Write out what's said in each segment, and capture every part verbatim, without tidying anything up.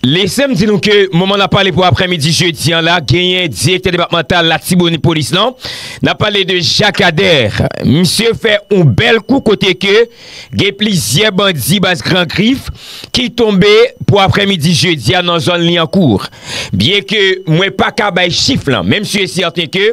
Lese m di nou ke moman n ap pale pou aprèmidi jedi an la, genyen direktè depatmantal Latibonit polis lan. N ap pale de Jacques Ader. Misye fè yon bèl kou kote ke gen plizyè bandi baz Gran Grif ki tonbe pou aprèmidi jedi a nan zòn Lyankou. Byenke mwen pa ka bay chif lan, men m si e sèten ke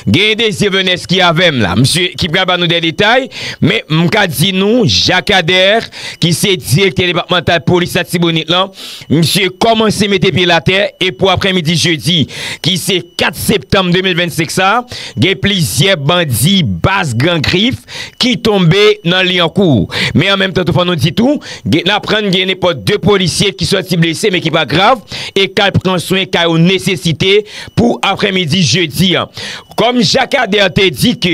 genyen Désir Venès ki avè m la, misye ki pral ba nou de detay, men m ka di nou, Jacques Ader, ki se direktè depatmantal polis Latibonit lan, misye kòmanse mete pye l atè, e pou aprèmidi jedi, ki se kat septanm de mil vennsenk sa, gen plizyè bandi baz Gran Grif ki tonbe nan Lyankou. Men an menm tan tou, fò nou di tou, gen, n aprann gen nenpòt de polisye ki sòti blese, men ki pa grav, e k al pran swen ka yo nesesite pou aprèmidi jedi an. Kòm Jacques Ader te di ke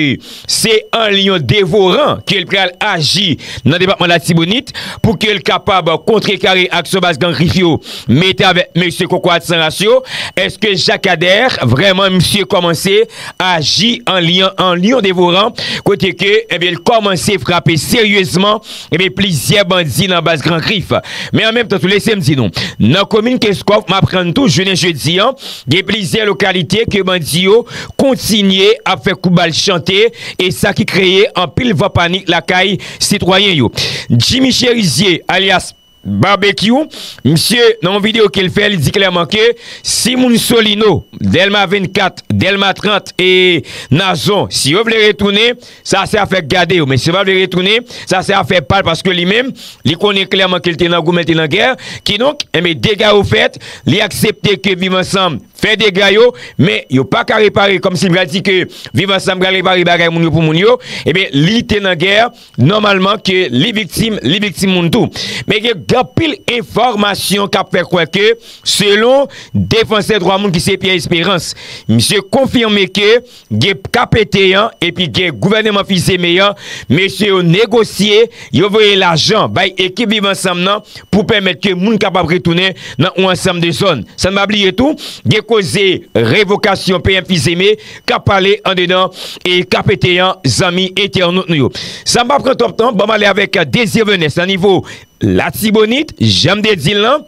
se an lyon devoran ke l pral aji nan depatman Latibonit pou ke l kapab kontrekare aksyon baz Gran Grif yo mete avèk mesye kokorat san ras yo, èske Jacques Ader vrèman misye kòmanse aji an lyon, an lyon devoran, kote ke, ebyen, l kòmanse frape seryezman, ebyen, plizyè bandi nan baz Gran Grif. Men an menm tan tou, lese m di nou, nan komin Kenskòf, m aprann tou, jounen jedi an, gen plizyè lokalite ke bandi yo kontinye ap fè kout bal chante, e sa ki kreye anpil van panik lakay sitwayen yo. Jimmy Cherizier, alyas Barbecue, misye, nan yon videyo ke l fè, li di klèman ke si moun Solino, Dèlma vennkat, Dèlma trant e Nazon, si yo vle retounen, sa se afè gade yo. Men si yo pa vle retounen, sa se afè pa l, paske li menm, li konnen klèman ke l te nan goumen, l te nan gè. Kidonk, enben, dega yo fèt, li aksepte ke Viv Ansanm fè dega yo, men yo pa ka repare, kòmsi m pral di ke Viv Ansanm pral repare bagay moun yo pou moun yo. Ebyen, li te nan gè, nòmalman ke li viktim, li viktim moun tou. Men gen anpil enfòmasyon k ap fè kwè ke, selon defansè dwa moun ki se Pierre Espérance, misye konfime ke gen K P T an epi gen gouvèneman Fils-Aimé an, mesye yo negosye, yo voye lajan bay ekip Viv Ansanm nan pou pèmèt ke moun kapab retounen nan yon ansanm de zòn. San n pa bliye tou, gen koze revokasyon P M Fils-Aimé k ap pale andedan e K P T an, zanmi entènot nou yo. San m pa pran twòp tan, ban m ale avèk Désir Venès nan nivo Latibonit, jan m te di l lan,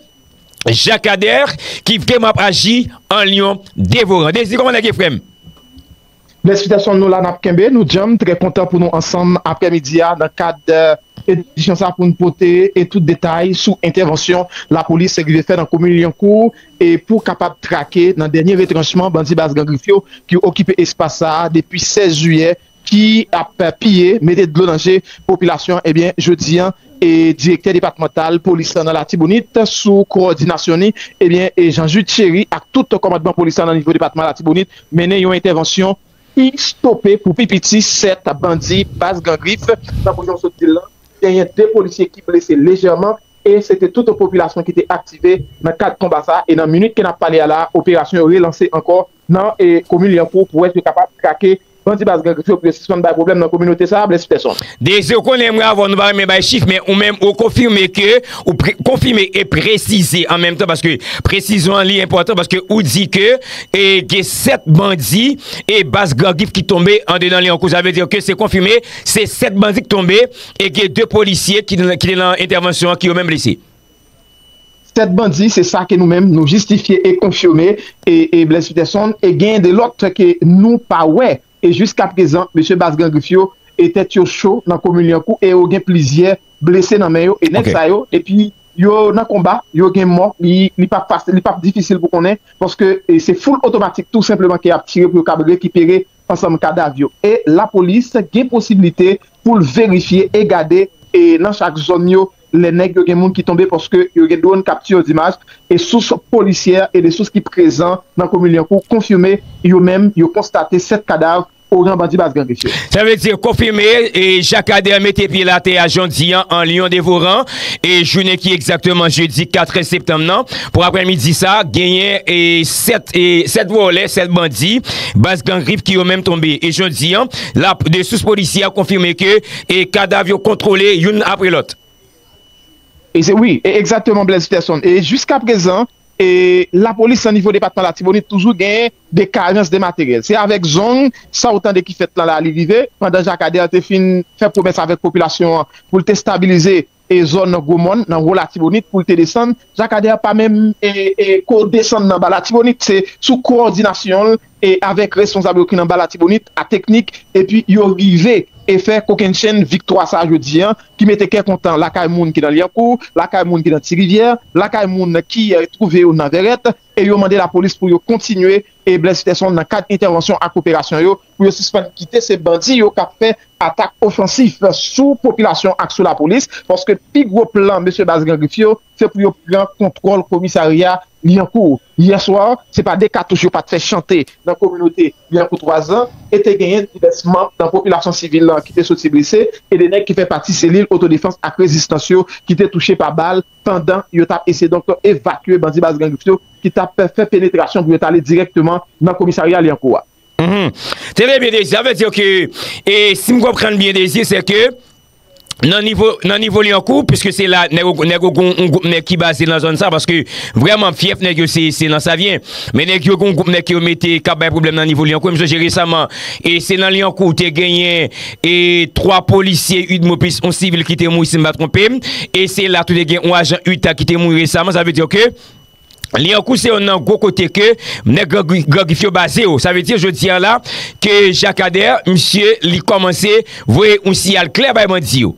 Jacques Ader, ki vrèman ap aji an lyon devoran. Désir, kòman nèg ye, frè m? Bless Peterson, nou la, n ap kenbe, nou djanm, trè kontan pou nou ansanm aprèmidi a nan kad edisyon sa pou n pote e tout detay sou entèvansyon lapolis rive fè nan komin Lyankou e pou kapab trake nan dènye retranchman bandi baz Gran Grif yo ki okipe espas sa a depi sèz jiyè, ki ap piye, mete dlo nan je popilasyon an. Ebyen, jodi an, e direktè depatmantal polis lan nan Latibonit, sou kowòdinasyon ni, ebyen, e Jean Jude Chéry ak tout kòmandman polis lan nan nivo depatman Latibonit mennen yon entèvansyon ki stope pou pi piti sèt bandi baz Gran Grif, tankou jan w sot di l lan, genyen de polisye ki blese lejèman, e se te tout yon popilasyon ki te aktive nan kad konba sa a, e nan minit ke n ap pale a la a, operasyon yo relanse ankò nan e komin Lyankou pou wè si yo kapab trake bandi baz Gran Grif yo pou yo sispann bay pwoblèm nan kominote sa a, Bless Peterson. Dezi, ou konnen mwen avè w, nou pa renmen bay chif, men ou menm ou konfime ke, ou pre, konfime e presize an menm tan, paske presizyon an li enpòtan, paske ou di ke e gen sèt bandi e baz Gran Grif ki tonbe andedan Lyankou. Sa vle di ke se konfime, se sèt bandi ki tonbe e gen de polisye ki, ki te nan entèvansyon an ki yo menm blese. Sèt bandi, se sa ke nou menm nou jistifye e konfime, e, e Bless Peterson, e gen de lòt ke nou pa wè, e jiskaprezan, mesye baz Gran Grif yo, e tèt yo cho nan komin Lyankou, e yo gen plizyè blese nan men yo, e nèg sa yo, depi yo nan konba, yo gen mò, li, li p ap fasil, li p ap difisil pou konnen, paske, e se foul otomatik tou senpleman ke y ap tire pou yo kab rekipere ansanm kadav yo. E lapolis gen posiblite pou l verifye e gade e nan chak zòn yo, lè nèg yo gen moun ki tonbe paske yo gen dwòn kapti yo dimaj e sous polisyè e de sous ki prezan nan komin Lyankou konfime yo menm yo konstate sèt kadav oran bandi baz Gran Grif yo. Sa vle di konfime e Jacques Ader mete pye l atè a jodi an an lyon devoran e jounen ki egzakteman jedi kat septanm nan pou aprèmidi sa genyen e sèt e sèt vòlè, sèt bandi baz Gran Grif ki yo menm tonbe e jodi an la de sous polisyè a konfime ke e kadav yo kontwole youn apre lòt. E se wi, e egzakteman Bless Peterson. E jiskaprezan, e lapolis nan nivo depatman Latibonit toujou gen de karans de materyèl. Se avèk zong, sa ou tande ki fèt lan la li rive, pandan Jacques Ader te fin fè pwomès avèk popilasyon an pou l te stabilize e zòn Gwomòn, nan Wo Latibonit, pou l te desann. Jakadè pa menm e, e, ko desann nan Ba Latibonit, se sou kowòdinasyon l e avèk responsab yo ki nan Ba Latibonit, a teknik, epi yo rive e fè kokennchenn viktwa sa a jodi a, ki mete kè kontan lakay moun ki nan Lyankou, lakay moun ki nan Ti Rivyè, lakay moun ki e, twouve yo nan Vèrèt, e yo mande lapolis pou yo kontinye e Blaise Peterson nan kad entèvansyon ak operasyon yo, pou yo sispann kite se bandi yo k ap fè atak ofansif sou popilasyon ak sou lapolis, paske pi gwo plan mesye baz Gran Grif yo, se pou yo pran kontwòl komisarya Lyankou. Yè swa, se pa de katouch yo pa t fè chante nan kominote Lyankou twazan, e te genyen divès manm nan popilasyon sivil lan ki te soti blese, e de nèg ki fè pati selil otodefans ak rezistans yo ki te touche pa bal pandan yo t ap eseye donk evakye bandi baz Gran Grif yo ki t ap fè penetrasyon pou yo t ale dirèkteman nan komisarya Lyankou a. Mhm. Trè byen, Dezi. Sa vle di ke, e, si m konprann byen, Dezi, se ke nan nivo, nan nivo Lyankou, piske se la nèg yo, nèg yo gon yon gwoup nèg ki baze nan zòn sa, paske vrèman fyèf nèg yo se, se nan Savyen. Men nèg yo gon gwoup nèg yo mete k ap bay pwoblèm nan nivo Lyankou. M sonje resaman, e se nan Lyankou te genyen e twa polisye UDMO plis yon sivil ki te mouri, si m pa twonpe m. E se la tou te gen yon ajan UTA ki te mouri resaman. Sa vle di ke Lyankou se yonn nan gwo kote ke nèg Gran Gri-, Gran Grif yo baze yo. Sa vle di, jodi a la, ke Jakadè, misye, li kòmanse voye yon siyal klè bay bandi yo.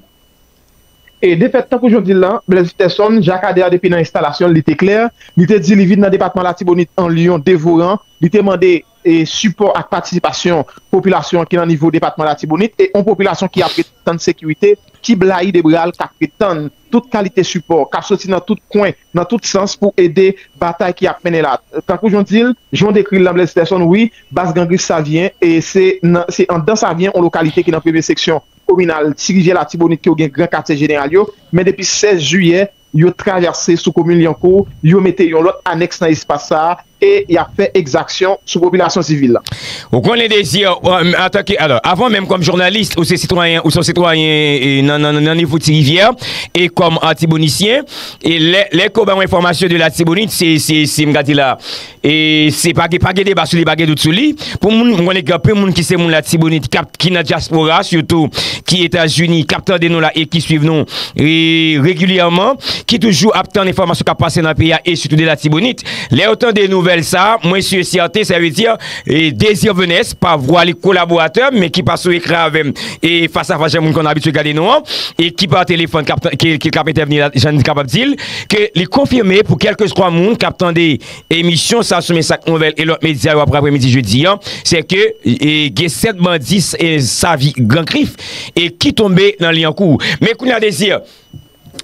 E defèt, tankou jan w di l lan, Blaise Peterson, Jakadè, depi nan enstalasyon l, li te klè. Li te di li vin nan depatman Latibonit an lyon devoran. Li te mande e sipò ak patisipasyon popilasyon an ki nan nivo depatman Latibonit, e yon popilasyon ki ap ret tann sekirite, ki blayi de bra l, k ap ret tann tout kalite sipò, k ap soti nan tout kwen, nan tout sans pou ede batay ki ap mennen la. Tankou jan w di l, jan w dekri l lan, Blaise Peterson, wi, baz Gran Grif Savyen, e se nan, se anndan Savyen, yon lokalite ki nan premye seksyon kominal Ti Rivyè Latibonit ke w gen gran katye jeneral yo, men depi sèz jiyè, yo travèse sou komin Lyankou, yo mete yon lòt anèks nan espas sa a, e y ap fè egzaksyon sou popilasyon sivil la. Ou konnen, Dezi, antanke, alò, avan menm kòm jounalis, ou se sitwayen, ou se yon sitwayen e, nan, nan, nan nivo Ti Rivyè, e kòm Atibonisyen, e lè, lè ke w bay yon enfòmasyon de Latibonit, se, se, se, m ka di la, e se pa gen, pa gen deba sou li, pa gen dout sou li. Pou moun, m konnen gen anpil moun ki se moun Latibonit, k ap, ki nan dyaspora, sitou ki Etazini, k ap tande nou la e ki swiv nou e, regilyèman, ki toujou ap tann enfòmasyon k ap pase nan peyi a e sitou de Latibonit. Lè yo tande nouvèl sa a, mwen si e sèten, sa vle di, e, Désir Venès, pa vwa li kolaboratè m, men ki pa sou ekran avè m, e fas a fas, jan moun konn abitye gade nou an, e ki pa telefòn k ap, ki, ki, k ap entèvni la, jan n kapab di l, ke li konfime pou kèlkeswa moun k ap tande emisyon sa sou Men Sak Nouvèl e lòt medya yo apre aprèmidi jedi an, se ke, e, gen sèt bandi, e, Savi Gran Grif, e ki tonbe nan Lyankou. Men kounye a, Désir,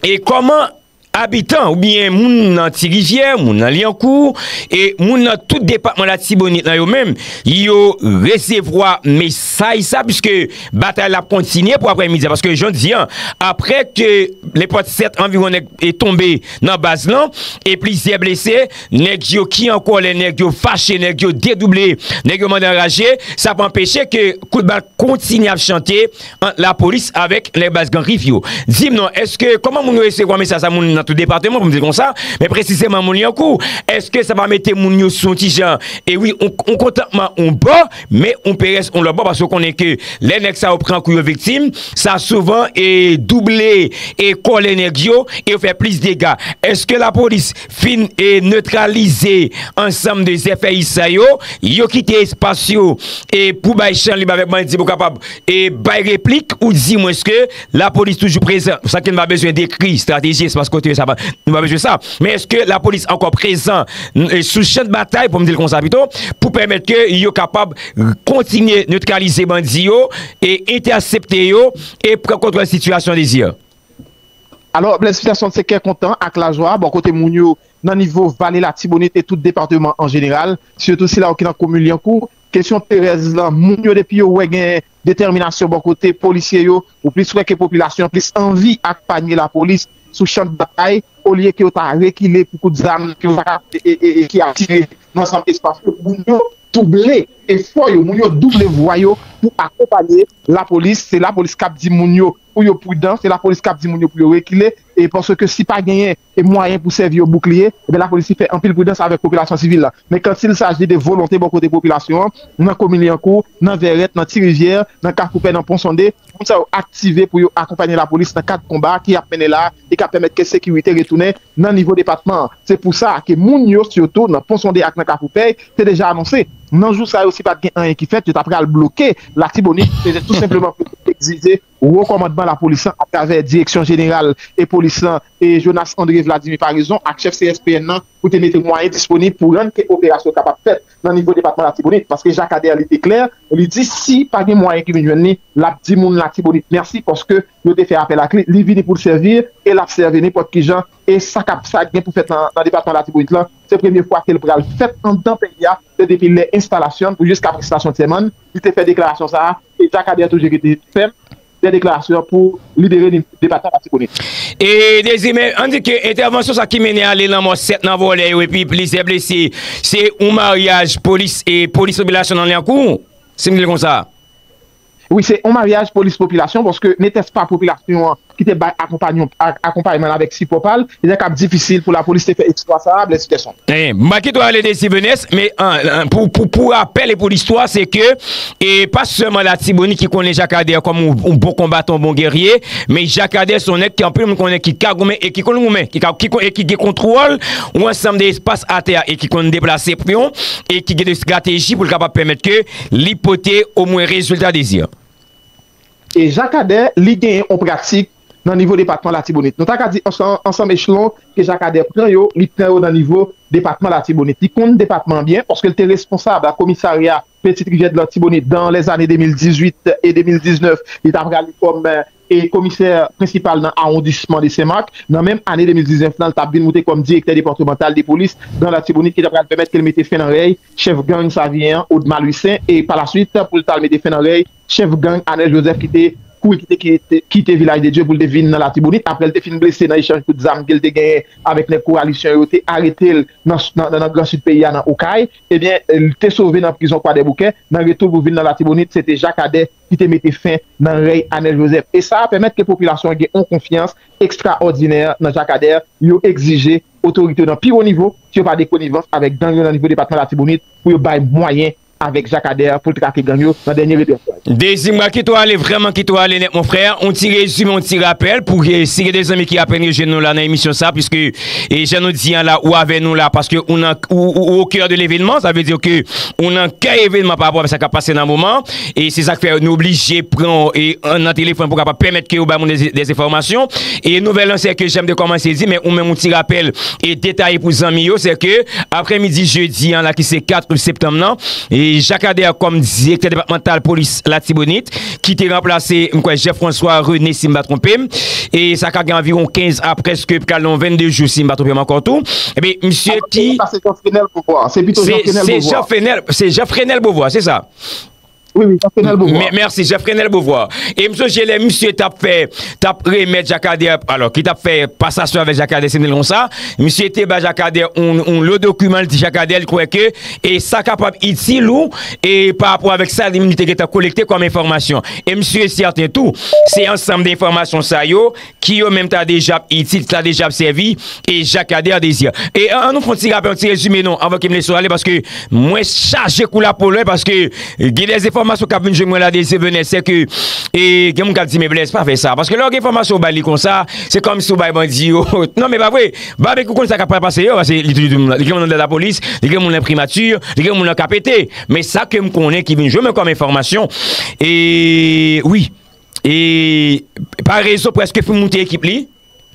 e kòman abitan oubyen moun nan Ti Rivyè, moun nan Lyankou, e moun nan tout depatman Latibonit lan yo menm, yo resevwa mesaj sa, piske batay la ap kontinye pou aprèmidi a, paske jan di an, apre ke nenpòt sèt anviwon nèg e tonbe nan baz lan, e plizyè blese, nèg yo ki an kòlè, nèg yo fache, nèg yo dedouble, nèg yo mande anraje, sa pa anpeche ke kout bal kontinye ap chante ant lapolis avèk nèg baz Gran Grif yo. Di m non, èske, kòman moun yo resevwa mesaj sa, moun nan tout depatman, pou m di l konsa, men presizeman moun Lyankou, èske sa pa mete moun yo sou yon ti jan, e wi, yon, yon kontantman yon bò, men yon perèz yon lòt bò, paske w konnen ke lè nèg sa yo pran kou yo viktim, sa souvan e double e kòlè nèg yo, e yo fè plis dega. Èske lapolis fin e netralize ansanm de zèfèyis sa yo, yo kite espas yo e pou bay chan lib avèk bandi pou kapab e bay replik, ou di mwen ke lapolis toujou prezan, sa ke n pa bezwen dekri estrateji espas kote yo, sa pa, nou pa bezwen sa. Men èske lapolis ankò prezan, n-, e sou chan batay, pou m di l konsa pito, pou pèmèt ke yo kapab kontinye netralize bandi yo e entèsepte yo e pran kontwòl sitiyasyon, Désir? Alò, Blaise Peterson, se kè kontan ak lajwa bò kote moun yo nan nivo Vale Latibonit e tout depatman an jeneral, sitou sila yo ki nan komin Lyankou. Kesyon perèz lan, moun yo depi yo wè gen detèminasyon bò kote polisye yo, ou plis wè ke popilasyon an plis anvi akonpanye lapolis sou chan batay, olye ke yo ta rekile pou kout zam ke yo ta ka, e, e, e, e, ki ap tire nan ansanm espas yo. Moun yo double efò yo, moun yo double vwa yo pou akonpanye lapolis. Se lapolis k ap di moun yo pou yo pridan, se lapolis k ap di moun yo pou yo rekile, E paske si pa genyen e mwayen pou sèvi yo boukliye, ebyen lapolis li fè anpil pridans avèk popilasyon sivil la. Men quand il s'agit de volonte bò kote popilasyon an, nan komin Lyankou, nan Vèrèt, nan Ti Rivyè, nan Kafou Pè, nan Pon Sonde, moun sa yo aktive pou yo akonpaye lapolis nan kad konba ki ap mennen la e k ap pèmèt ke sekirite retounen nan nivo depatman an. Se pou sa ke moun yo, sitou nan Pon Sonde ak nan Kafou Pè, te deja anonse, nan jou sa yo, si pa t gen anyen ki fèt, yo ta pral bloke Latibonit, se tou senpleman pou egzije wo kòmandman lapolis lan atravè Direksyon Jeneral e Polis lan e Jonas André Vladimir Paraison ak chèf C S P N nan pou te mete mwayen disponib pou rann ke operasyon kapab fèt nan nivo depatman Latibonit. Paske Jakadè li te klè, li di si pa gen mwayen ki vin jwenn li, l ap di moun Latibonit mèsi paske yo te fè apèl ak li, li vini pou l sèvi e l ap sèvi nenpòt ki jan. E sa k ap sa k gen pou fèt nan, nan depatman Latibonit lan, se premye fwa ke l pral fèt anndan peyi a, se depi lè enstalasyon pou jiska prestasyon sèman, li te fè deklarasyon sa a, e Jakadè toujou rete fèm de deklarasyon pou libere depatman Latibonit. E Dezi, men ann di ke entèvansyon sa ki mennen ale lanmò sèt nan vòlè yo epi plizyè blese, se yon maryaj polis e polis popilasyon nan Lyankou, si m di l konsa. Wi, se yon maryaj polis popilasyon, paske netès pa popilasyon an ki te bay akonpayman avèk sipò pa l, e sa k ap difisil pou lapolis te fè eksplwa sa a, Blèsi Tèson. Eh, m pa kite w ale Dezi Venès, men an, an, pou, pou, pou rapèl e pou listwa, se ke e pa sèlman Latibonit ki konnen Jakadè kòm yon, yon bon konbatan, yon bon gèrye, men Jakadè se yon nèg ki anpil moun konnen ki ka goumen e ki konn goumen, ki ka, ki konn, e ki gen kontwòl yon ansanm de espas atè a e ki konn deplase pyon e ki gen de estrateji pou l kapab pèmèt ke li pote omwen rezilta Dezi. E Jakadè, li genyen yon pratik nan nivo depatman Latibonit. Nou ta ka di ansanm, ansanm echelon ke Jakadè pran yo, li pran yo nan nivo depatman Latibonit. Li konn depatman an byen, paske l te responsab a komisarya Petite Rivière de l'Artibonite dans les années deux mille dix-huit et deux mille dix-neuf. Li t ap rale kòm, eh, e komisè prensipal nan awondisman de Sen Mak. Nan menm ane de mil diznèf lan, l t ap vin moute kòm direktè depatmantal de polis dans l'Artibonite, ki t ap pral pèmèt ke l mete fen nan rèy chèf gang Savyen an, Odma Louissaint, e pa la swit, pou l t al mete fen nan rèy chèf gang Anèl Joseph ki te kouri kite, kite, kite Vilaj de Dye pou l te vin nan Latibonit. Apre l te fin blese nan echanj kout zam ke l te genyen avèk nèg kowalisyon yo, te arete l nan, nan, nan Gran Sid peyi a, nan Okay. Ebyen, l te sove nan prizon Kwadèboukè. Nan retou pou vin nan Latibonit, se te Jakadè ki te mete fen nan rèy Anèl Joseph. E sa a pèmèt ke popilasyon an gen yon konfyans ekstraòdinè nan Jakadè. Yo egzije otorite yo nan pi wo nivo, si yo pa de konivans avèk gang yo nan nivo depatman Latibonit, pou yo bay mwayen avèk Jakadè pou l trake gang yo nan dènye redrèsman yo. Dezi, m pral kite w ale, vrèman kite w ale nèt, mon frè. Yon ti rezime, yon ti rapèl, pou ke si gen de zanmi ki apèn rejwenn nou la nan emisyon sa, piske, e jan nou di an la, ou avè nou la, paske ou nan, ou, ou, ou au cœur de l'événement, sa vle di ke ou nan kè evènman pa rapò avèk sa k ap pase nan moman, e se sa k fè nou oblije pran w, e, an, nan telefòn pou kapab pèmèt ke ou bay moun de, de enfòmasyon. E nouvèl lan, se ke jan m te kòmanse di, men ou menm yon ti rapèl e detaye pou zanmi yo, se ke aprèmidi jedi an la, ki se kat septanm nan, e Jakadè kòm direktè depatmantal polis Latibonit, ki te ranplase, m kwè, Jean François René, si m pa twonpe m, e sa ka gen anviwon kenz a prèske pral nan vennde jou, si m pa twonpe m ankò tou. Ebyen, misye ki... Se Jean Frenel Beauvoir. Se pito Jean Frenel Beauvoir. Se Jean Frenel, se Jean Frenel Beauvoir, se sa. Wi, wi, Jean Frenel Beauvoir. Mè-, mèsi, Jean Frenel Beauvoir. E m sonje lè misye t ap fè, t ap remèt Jakadè, alò, ki t ap fè pasasyon avèk Jakadè, si m di l konsa, misye te ba Jakadè yon, yon lo dokiman, li di Jakadè, li kwè ke, e sa kapab itil ou, e pa rapò avèk sa, li, li te gentan kolekte kòm enfòmasyon. E misye sèten tou, se ansanm de enfòmasyon sa yo, ki yo menm ta deja ap itil, ta deja ap sèvi, e Jakadè Dezi. E an, an nou fè yon ti rapèl, yon ti rezime non, anvan ke m lese w ale, paske mwen chaje kou lapolè, paske gen de enfòmasyon k ap vin jwenn mwen la, Dezi Venès, se ke, e gen moun k ap di, "Men Blèz, pa fè sa." Paske lè w gen enfòmasyon, ou bay li konsa, se kòmsi ou bay bandi yo. Non, men pa vre. Babekyou konn sa k ap pral pase yo, paske li toujou di moun, li gen moun nan lapolis, li gen moun nan primati, li gen moun nan K P T. Men sa ke m konnen ki vin jwenn mwen kòm enfòmasyon, e wi, e pa rezon prèske fin moute ekip li.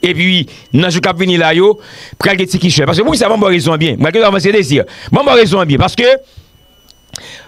Epi, nan jou k ap vini la yo, pral gen ti kichòy. Paske pou ki sa, ban m ba w rezon an byen. M pral gen avanse Dezi. Ban m ba w rezon an byen. Paske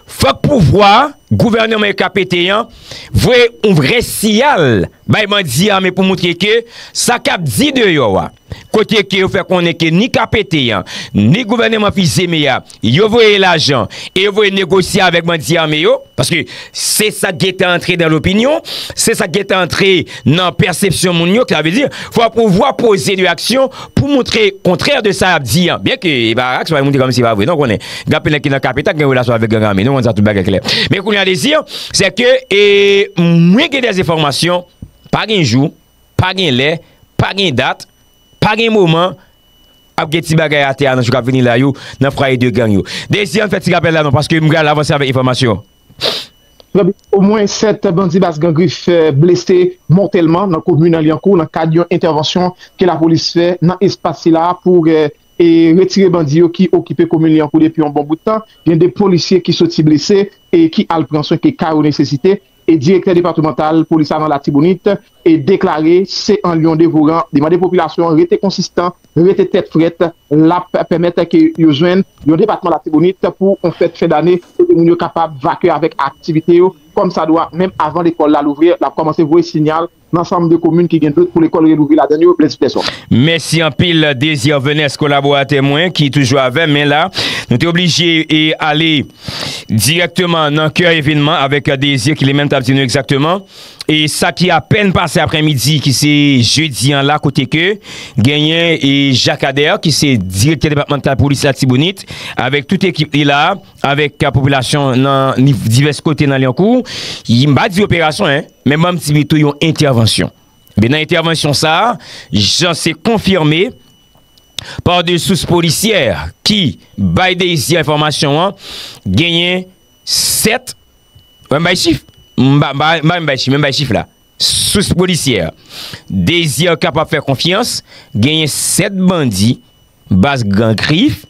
fòk pouvwa, gouvènman e K P T an voye yon vrè siyal bay bandi ame pou montre ke sa k ap di deyò a, kote ke yo fè konnen ke ni K P T an, ni gouvènman Fils-Aimé a, yo voye lajan e yo voye negosye avèk bandi ame yo, paske se sa k gentan antre nan lopinyon, se sa k gentan antre nan pèsepsyon moun yo, sa vle di, fò pouvwa poze de aksyon pou montre kontrè de sa y ap di an. Byen ke e pa aksyon, pa montre kòmsi e pa vre, non, konnen. Gen anpil nèg ki nan K P T a k gen relasyon avèk gang ame, nou konn sa, tout bagay klè. Men kounye a, Dezi, se ke, e, mwen gen de enfòmasyon, pa gen jou, pa gen lè, pa gen dat, pa gen moman, ap gen ti bagay atè a nan jou k ap vini la yo, nan fwaye de gang yo. Dezi, ann fè ti rapèl la non, paske m pral avanse avèk enfòmasyon. Trè byen. Omwen sèt bandi baz Gran Grif, eh, blese mòtèlman nan komin Lyankou nan kad yon entèvansyon ke lapolis fè nan espas sila pou, eh, e retire bandi yo ki okipe komin Lyankou depi yon bon bout tan. Gen de polisye ki soti blese e ki al pran swen ke ka yo nesesite. E direktè depatmantal polis la nan Latibonit e deklare se an lyon devoran, demande popilasyon an rete konsistan, rete tèt frèt, l ap pèmèt ke yo jwenn yon depatman Latibonit pou yon fèt fen dane kote moun yo kapab vake avèk aktivite yo kòm sa dwa, menm avan lekòl la louvri, l ap kòmanse voye siyal nan ansanm de komin ki gen dout pou lekòl relouvri ladan yo, Blaise Peterson. Mèsi anpil, Désir Venès, kolaboratè mwen ki toujou avè m, men la, nou te oblije e ale dirèkteman nan kè evènman avèk Désir ki li menm t ap di nou egzakteman. E sa ki apèn pase aprèmidi, ki se jedi an la, kote ke genyen e Jacques Ader, ki se direktè depatmantal polis Latibonit, avèk tout ekip li la, avèk popilasyon nan niv-, divès kote nan Lyankou, m pa di operasyon, en, men ban m di pito yon entèvansyon. Men nan entèvansyon sa a, jan se konfime pa de sous polisyè ki bay Désir enfòmasyon an, genyen sèt, mwen bay chif, m pa, m pa, m pa menm bay chif, men m bay chif la. Sous polisyè, Désir kapab fè konfyans, genyen sèt bandi baz Gran Grif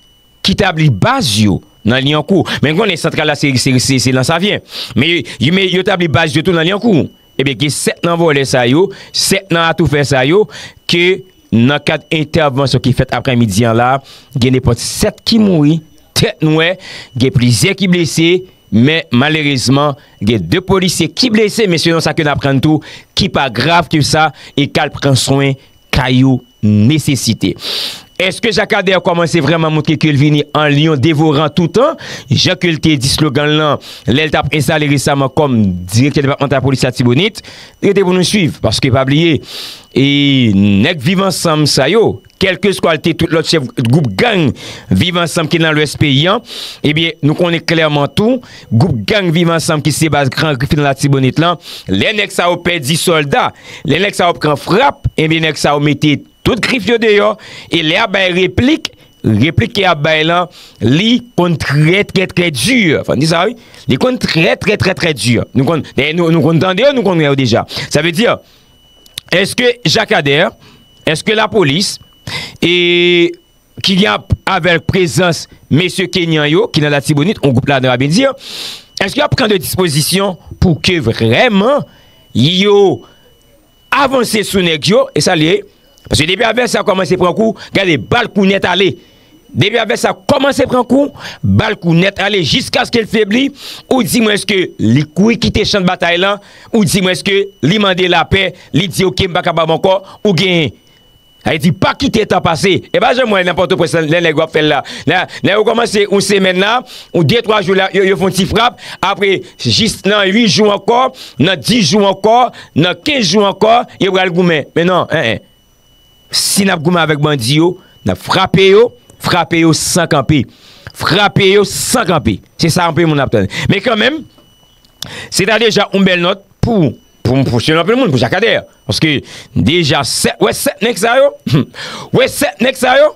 ki tabli baz yo nan Lyankou. Men n konnen santral la se, se, se, se Lansavyen. Men yo, yo, men yo tabli baz yo tou nan Lyankou. Ebyen, gen sèt nan vòlè sa yo, sèt nan atoufè sa yo, ke nan kad entèvansyon ki fèt aprèmidi an la, gen nenpòt sèt ki mouri, tèt nwè, gen plizyè ki blese, men malerezman, gen de polisye ki blese, men selon sa ke n aprann tou, ki pa grav ke sa, e k al pran swen ka yo nesesite. Èske Jacques Ader kòmanse vrèman montre ke l vini an lyon devoran toutan, jan ke l te di slogan l lan lè l t ap enstale resaman kòm direktè depatmantal polis Latibonit? Rete pou nou swiv, paske pa bliye, e nèg Viv Ansanm sa yo, kèlkeswa l te tout lòt chèf gwoup gang Viv Ansanm ki nan lwès peyi an, ebyen, nou konnen klèman tou, gwoup gang Viv Ansanm ki se baz Gran Grif nan Latibonit lan, lè nèg sa yo pèdi sòlda, lè nèg sa yo pran frap, ebyen, nèg sa yo mete tout grif yo deyò, e lè y ap bay replik, replik ke y ap bay lan, li konn trè, trè, trè di. Fò n di sa, wi. Li konn trè, trè, trè, trè di. Nou konn, dayè, nou, nou konn tande yo, nou konn wè yo deja. Sa vle di, èske Jacques Ader, èske lapolis, e ki gen ap, avèk prezans mesye Kenyan yo, ki nan Latibonit, yon gwoup ladan, a byen di, èske y ap pran de dispozisyon pou ke vrèman yo avanse sou nèg yo, e sa l ye. Paske depi advèsè a kòmanse pran kou, gade, bal kou nèt ale. Depi advèsè a kòmanse pran kou, bal kou nèt ale, jiskaske l febli, ou di mwen èske li kouri kite chan batay lan, ou di mwen èske li mande lapè, li di, "Oke, m pa kapab ankò," ou genyen. Sa vle di, pa kite tan pase. E pa janm wè nan Pòtoprens, lè nèg yo ap fè l la. Lè, lè yo kòmanse yon semèn la, yon de, twa jou la, yo, yo fè yon ti frap. Apre, jis nan uit jou ankò, nan dis jou ankò, nan kenz jou ankò, yo pral goumen. Men non, en, en. Si n ap goumen avèk bandi yo, n ap frape yo, frape yo san kanpe. Frape yo san kanpe. Se sa anpil moun ap tann. Men kanmenm, se ta deja yon bèl nòt pou, pou, pou, selon anpil moun, pou Jacques Ader. Paske deja sèt, wè sèt nèg sa yo, wè sèt nèg sa yo,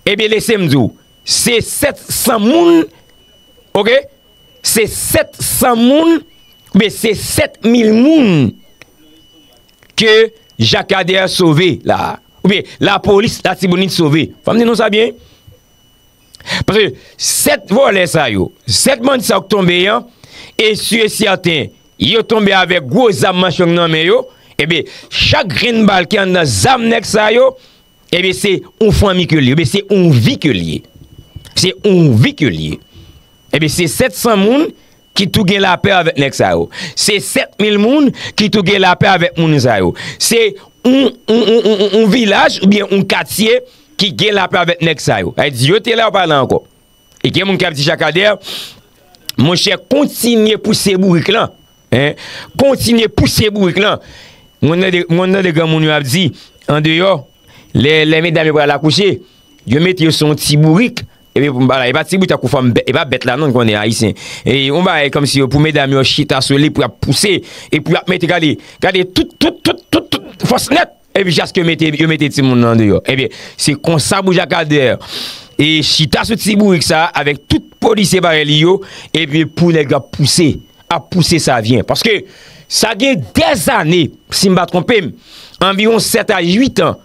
ebyen, lese m di w, se sèt san moun, oke? Se sèt san moun, oubyen se sèt mil moun ke Jacques Ader sove la. Oubyen lapolis Latibonit sove. Fò m di nou sa byen. Paske sèt vòlè sa yo, sèt bandi sa yo k tonbe an, e si e sèten, yo tonbe avèk gwo zam manchong nan men yo, ebyen, chak grenn bal ki anndan zam nèg sa yo, ebyen, se yon fanmi ke l ye, ebyen, se yon vi ke l ye. Se yon vi ke l ye. Ebyen, se sèt san moun ki tou gen lapè avèk nèg sa yo. Se sèt mil moun ki tou gen lapè avèk moun sa yo. Se yon, yon, yon, yon, yon vilaj oubyen yon katye ki gen lapè avèk nèg sa yo. Sa vle di, yo te la, yo pa la ankò. E gen moun k ap di Jacques Ader, monchè, kontinye pouse bourik lan. Hein? Kontinye pouse bourik lan. Mwen tande, mwen tande granmoun yo ap di, andeyò, lè, lè medam yo pral akouche, yo mete yo sou yon ti bourik. Epi, bala, e pa ti bourik tankou fanm bèt, e pa bèt la non, n konnen ayisyen. E yon bagay kòmsi yo, pou medam yo chita sou li, pou y ap pouse, e pou y ap mete, gade, gade, tout, tout, tout, tout, tout, fòs nèt. epi jaske yo mete, yo mete timoun nan deyò. Ebyen, se konsa pou Jakadè e chita sou ti bourik sa a avèk tout polisye parèy li yo, epi pou nèg yo ap pouse, ap pouse Savyen. Paske sa gen dèzane, si m pa twonpe m, anviwon sèt a uit an,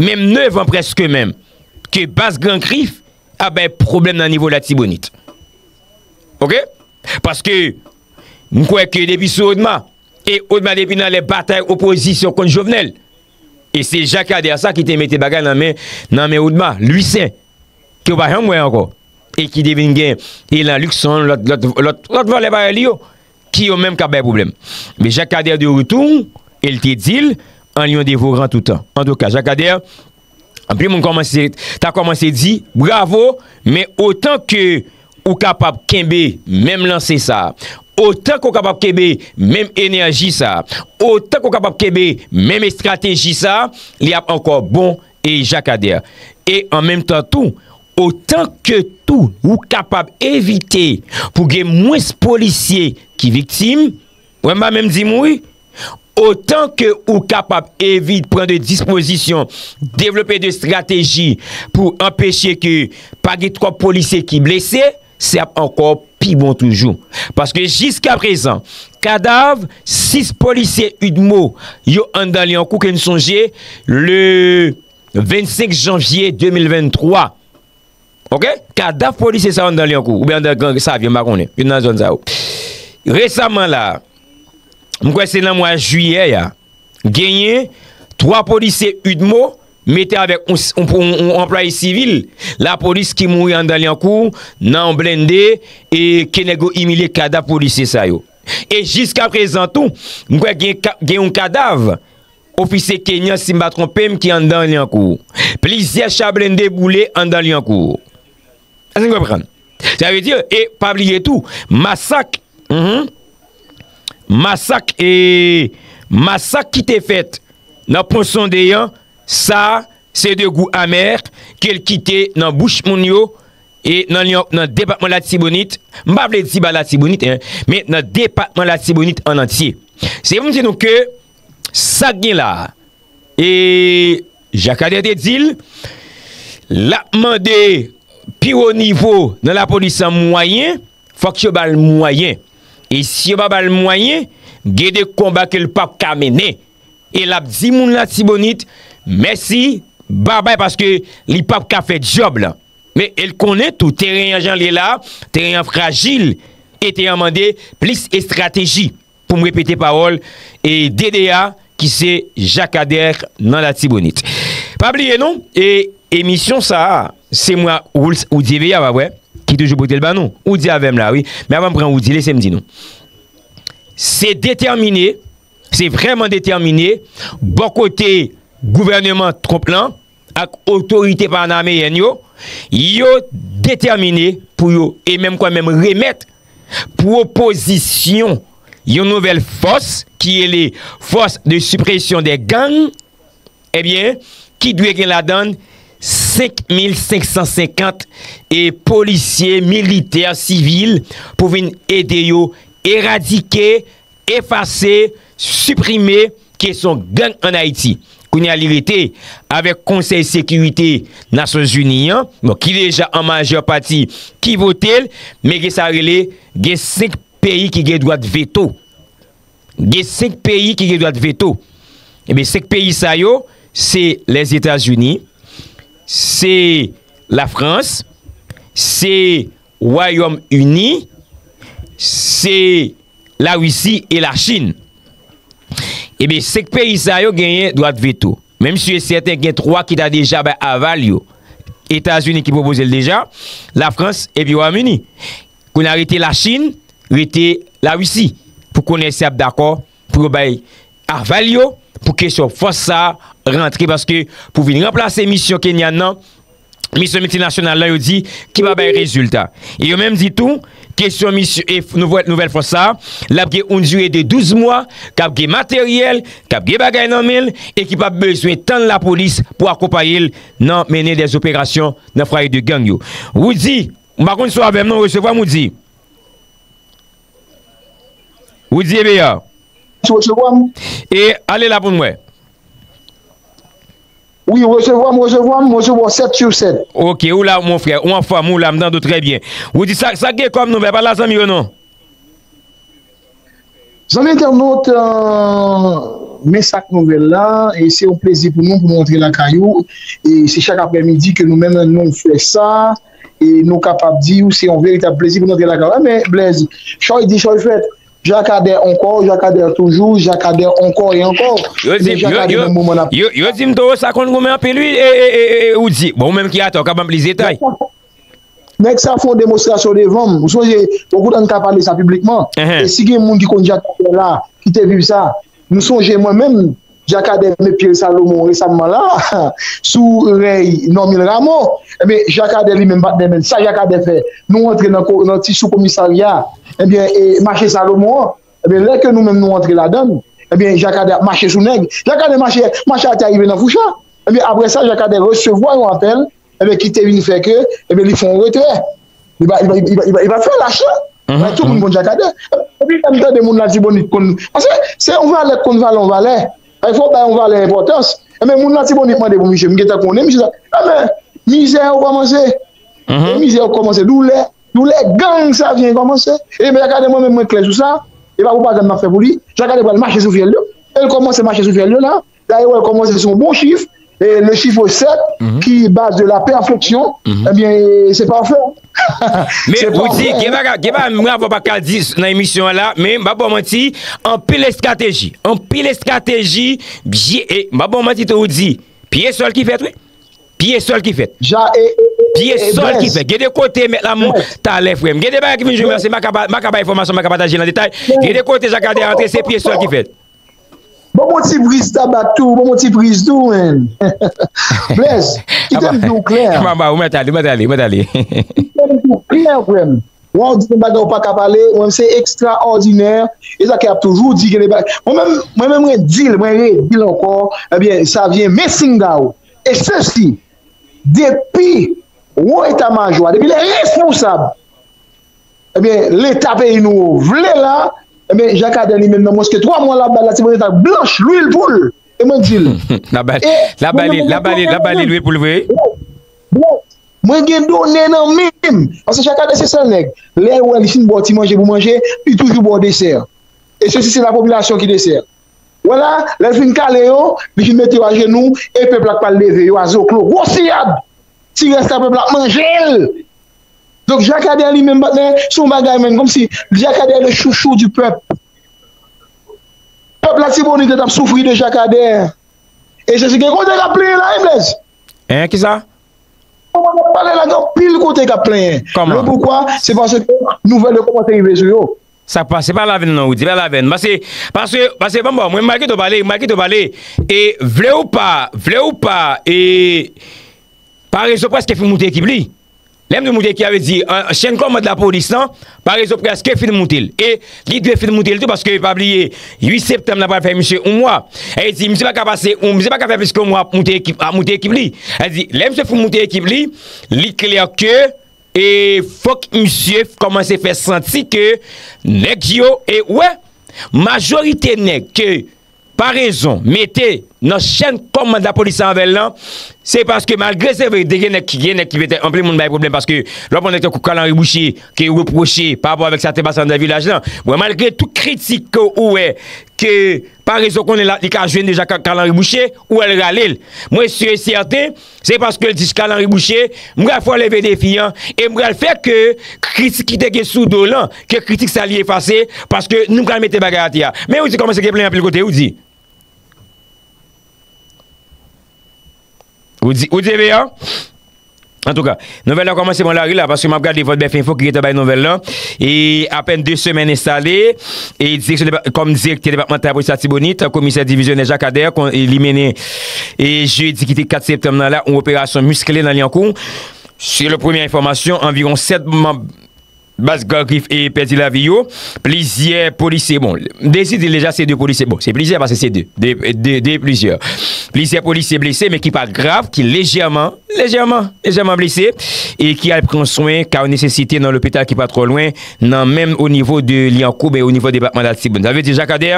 menm nèf an prèske menm, ke baz Gran Grif ap bay pwoblèm nan nivo Latibonit. Oke? Paske m kwè ke depi sou Odma, e Odma depi nan lè batay opozisyon kont Jovenel, e se Jakadè sa ki te mete bagay nan men, nan men Odma, Lwizen, ke w pa janm wè ankò, e ki te vin gen Elan Luckson, lòt, lòt, lòt, lòt vòlè parèy li yo, ki yo menm k ap bay pwoblèm. Men Jakadè de retour, e l te di l, en lion dévorant tout temps. Antouka, Jakadè, anpil moun kòmanse, ta kòmanse di, bravo, men otan ke ou kapab kenbe menm lanse sa, otan ke w kapab kenbe menm enèji sa, otan ke w kapab kenbe menm estrateji sa, li ap ankò bon e Jakadè. E an menm tan tou, otan ke tou ou kapab evite pou gen mwens polisye ki viktim, wè m pa menm di mouri, otan ke ou kapab evite pran de dispozisyon, devlope de estrateji pou anpeche ke pa gen twòp polisye ki blese, se ap ankò pi bon toujou. Paske jiskaprezan, kadav sis polisye UDMO yo anndan Lyankou ke n sonje le vennsenk janvye de mil venntwa. Oke? Kadav polisye sa yo anndan Lyankou, oubyen anndan Gran Savyen, m pa konnen. Youn nan zòn sa yo. Resaman la, m kwè se nan mwa jiyè a, genyen twa polisye UDMO mete avèk yon, yon, yon, yon anplwaye sivil lapolis ki mouri anndan Lyankou nan yon blende e ke nèg yo imilye kadav polisye sa yo. E jiskaprezan tou, m kwè gen ka, gen yon kadav ofisye kenyan, si m pa twonpe m, ki anndan Lyankou. Plizyè cha blende boule anndan Lyankou. Èske n konprann? Sa vle di, e pa bliye tou, masak, mhm, masak, e masak ki te fèt nan Pon Sonde an, sa, se de gou amè ke l kite nan bouch moun yo, e nan Lyon, nan depatman Latibonit, m pa vle di ba Latibonit, en, men nan depatman Latibonit an antye. Se pou m di nou ke sa k gen la a, e Jakadè te di l, l ap mande pi wo nivo nan lapolis lan mwayen, fòk yo ba l mwayen. E si yo pa ba l mwayen, gen de konba ke l p ap ka mennen. E l ap di moun Latibonit, mèsi, babay, paske li p ap ka fè djòb lan. Men e l konnen tou, teren an jan l ye la, teren an frajil, e teren an mande plis estrateji. Pou m repete pawòl e D D A ki se Jakadè nan Latibonit. Pa bliye non, e emisyon sa a, se mwen ak Wools, Woody Eveya, pa vre, ki toujou pote l ba nou. Woody avè m la, wi. Men avan m pran Woody, lese m di nou. Se detèmine, se vrèman detèmine, bò kote gouvèneman Trump lan, ak otorite panameyèn yo, yo detèmine pou yo, e menm kwè menm remèt pwopozisyon yon nouvèl fòs ki rele Force de Suppression des Gangs, ebyen, ki dwe gen ladan l senk mil senk san senkant e polisye, militè, sivil pou vin ede yo eradike, efase, siprime kesyon gang ann Ayiti. Kounye a li rete avèk Konsèy Sekirite Nasyonzini an, bon, ki deja an majè pati ki vote l, men gen sa rele, gen senk peyi ki gen dwa veto. Gen senk peyi ki gen dwa veto. Ebyen, senk peyi sa yo, se Lèzetazini, se Lafrans, se Wayòm Ini, se Larisi e Lachin. Ebyen, senk peyi sa yo genyen dwa veto. Menm si e sèten gen twa ki ta deja bay aval yo. Etazini ki pwopoze l deja, Lafrans epi Wayòm Ini. Kounye a rete Lachin, rete Larisi pou konnen si y ap dakò pou yo bay aval yo pou kesyon fòs sa a rantre, paske pou vin ranplase misyon Kenyan nan, misyon miltinasyonal la, yo di ki pa bay rezilta. E yo menm di tou, kesyon misyon e nouvèl, nouvèl fòs sa a, l ap gen yon dire de douz mwa, k ap gen materyèl, k ap gen bagay nan men l, e ki p ap bezwen tann lapolis pou akonpaye l nan mennen dèzoperasyon nan fwaye de gang yo. Woody, m pa konn si w avè m non, resevwa m, Woody. Woody Eveya. Sou resevwa m. E ale la pou n wè. Wi, resevwa m, resevwa m, resevwa w sèt sou sèt. Ok, ou la, mon frè, ou anfòm, ou la, m tande w trè byen. Ou di sa, sa gen kòm nouvèl, pa la zanmi yo non. Zanmi entènot, euh, men sak nouvèl la, e se yon plezi pou nou, pou nou antre lakay ou, e se chak aprèmidi ke nou menm nou fè sa, e nou kapab di w se yon veritab plezi pou nou antre lakay ou. Men, Blaise, choy di, choy fèt. Jakadè ankò, Jakadè toujou, Jakadè ankò e ankò. Yo di, yo, yo, yo, yo di m Toro sa konn goumen anpil wi, e, e, e, e, e, ou di, bon, ou menm ki atè, ou ka ban m plis detay. Nèg sa fè yon demonstrasyon devan m. Ou sonje, ou kontan n ka pale sa piblikman. E si gen moun ki konn Jakadè la, ki te viv sa, nou sonje mwen menm, Jakadè met pye l Salomon resamman la, sou rèy Normil Rameau. Ebyen, Jakadè li menm patnè menm, sa Jakadè fè, nou antre nan, nan ti sou komisarya, ebyen, e mache Salomon an, ebyen, lè ke nou menm nou antre ladan l, ebyen, Jakadè ap mache sou nèg. Jakadè mache, mache atè a rive nan Foucha. Ebyen, apre sa, Jakadè resevwa yon apèl, ebyen, ki te vin fè ke, ebyen, li fè yon retrè. Li pa, li pa, li pa, li pa, li pa fè lach la. Tout moun konn Jakadè. Epi, lè m tande moun Latibonit konn, paske se yon valè k konn vale yon valè. Fò w bay yon valè enpòtans. Ebyen, moun Latibonit mande pou misye, m gentan konnen misye sa. Ebyen, mizè yo kòmanse. E mizè yo kòmanse. Doulè, doulè gang Savyen kòmanse. E men Jakadè, mwen menm mwen klè sou sa. E pa pwopagann m ap fè pou li. Jakadè pral mache sou fyèl yo. E l kòmanse mache sou fyèl yo la. Dayè, wè, kòmanse se yon bon chif. E le chiffre sept, ki base de la perfection, ebyen, se pafè. Men ou di, gen bagay, gen bagay, mwen avè w pa ka di nan emisyon an la, men m pa ba w manti, anpil estrateji, anpil estrateji, byen, e m pa ba w manti tou, ou di, pye sòl ki fèt, wi. Pye sòl ki fèt. Pye sòl ki fèt. Gen de kote, mèt la, talè, frè m. Gen de bagay ki vin jwenn mwen, se m pa ka ba, m pa ka bay enfòmasyon, m pa ka pataje nan detay. Gen de kote, Jakadè antre, se pye sòl ki fèt. Ban m yon ti briz tabak tou, ban m yon ti briz tou, menn. Blaise, kite m di w klè. Mama, ou mèt ale, ou mèt ale, ou mèt ale. Kite m di w klè, frè m. Wè, w di yon bagay ou pa ka pale, mwen, se ekstraòdinè. E sa ke y ap toujou di, gen de bagay. Mwen menm, mwen menm, mwen di l, mwen redi l ankò. Ebyen, Savyen, men singa w. E sesi, depi wo eta majò a, depi lè responsab, ebyen, Leta peyi nou yo vle la, ebyen, Jakadè li menm nan mwens ke twa mwa l ap bay Latibonit ak blanch, lwil pou l. E mwen di l. L ap bay, l ap bay li, l ap bay li, l ap bay li lwil pou l vre. Bro, mwen gen done nan men m. Paske Jakadè se sèl nèg. Lè w wè li fin ba w ti manje pou manje, li toujou ba w desè. E sesi se la popilasyon ki desè. Wè la, lè l fin kale yo, li fin mete yo ajenou, e pèp la k pral leve yo a zoklo. Gwo siyad! Ti rès la pèp la ap manje l! Donk, Jakadè li menm, patnè, se yon bagay, menm, kòmsi Jakadè le chouchou du peuple. Pèp Latibonit t ap soufri de Jakadè. E se si gen kote k ap plenyen la, wi, Blaise. Hein, kisa? Kòman n ap pale la, gen anpil kote k ap plenyen. Kòman? Le poukwa? Se paske nouvèl yo kòmanse rive sou yo. Sa k pase, pa lavèn non, ou di, pa lavèn. Paske, paske, paske, bon, bon, mwen, malgre tou pale, malgre tou pale, e vle ou pa, vle ou pa, e Parezo prèske fin moute ekip li. Lè m di moute ekip, sa vle di, an, chèn kòmand lapolis lan, Parezo prèske fin moute l. E li dwe fin moute l tou, paske pa bliye, uit septanm nan pral fè misye yon mwa. E di, misye pa ka pase, yon, misye pa ka fè plis ke yon mwa ap moute ekip, ap moute ekip li. Sa vle di, lè misye fin moute ekip li, li klè ke, e fòk misye kòmanse fè santi ke nèg yo, e wè, majorite nèg ke Parezo mete nan chèn kòmand lapolis la avè l lan, se paske malgre se vre, gen nèg ki, gen nèg ki petèt, anpil moun bay pwoblèm paske lè w pran nèg tankou Carl Henry Boucher, ke yo repwoche pa rapò avèk sa te pase anndan vilaj lan. Bon, malgre tout kritik ke ou wè, ke Parezo konnen la, li ka jwenn deja Carl Henry Boucher, ou wè l rale l. Mwen si e sèten, se paske l di Carl Henry Boucher, m pral fè w leve defi an, e m pral fè ke kritik ki te gen sou do w lan, ke kritik sa li efase, paske nou pral mete bagay atè a. Men ou di kòmanse gen plenyen anpil kote, ou di. Ou di, ou di, ebyen, antouka, nouvèl la kòmanse pran lari la, paske m ap gade Vòlbèf Enfo ki gentan bay nouvèl lan. E apèn de semèn enstale, e direksyon depa-, kòm direktè depatmantal polis Latibonit, komisè divizyonè Jakadè, kon-, e li mennen, e jedi ki te kat septanm nan la, yon operasyon miskle nan Lyankou. Selon premye enfòmasyon, anviwon sèt manm baz Gran Grif e pèdi lavi yo. Plizyè polisye, bon, m deside deja se de polisye, bon, se plizyè paske se de, de, de, de plizyè. Plizyè polisye blese, men ki pa grav, ki lejèman, lejèman, lejèman blese, e ki al pran swen ka yo nesesite nan lopital ki pa twò lwen, nan menm o nivo de Lyankou, men o nivo depatman Latibonit. Sa vle di, Jakadè,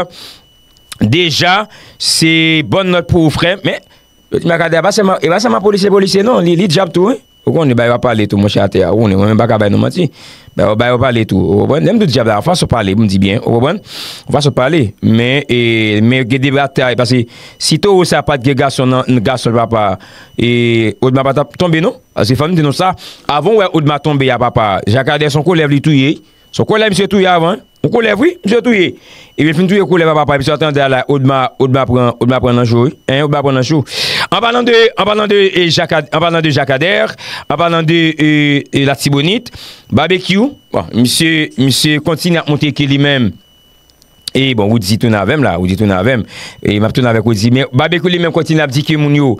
deja, se bòn nòt pou ou, frè, men Yo di Jakadè, e pa sèlman, e pa sèlman polisye, polisye, non, li, li dyab tou, wi. Ou konnen, bay yo pale tou, monchè, atè a. Ou konnen, mwen menm pa ka bay non manti. Bay yo, bay yo pale tou, ou konprann? Lè m di dyab la, fason pale, m di byen, ou konprann? Fason pale. Men, e, men gen de batay, paske si towo sa pa t gen gason nan, gason papa, e, Odma pa t ap tonbe, non. Paske fò m di nou sa, avan w wè Odma tonbe a papa, Jakadè se yon koulèv li touye. Se yon koulèv misye touye avan, wi. Yon koulèv, wi, misye touye. Epi l fin touye koulèv a papa, epi sa tande a la, Odma, Odma pran, Odma pran nan cho, wi. Hein, Odma pran nan cho. An palan de, an palan de, e, Jakad-, an palan de Jakadè, an palan de, e, e, Latibonit, Babekyou, bon, misye, misye kontinye ap montre ke li menm, e bon, Woody tounen avè m la, Woody tounen avè m. E m ap tounen avèk Woody. Men Babekyou li menm kontinye ap di ke moun yo.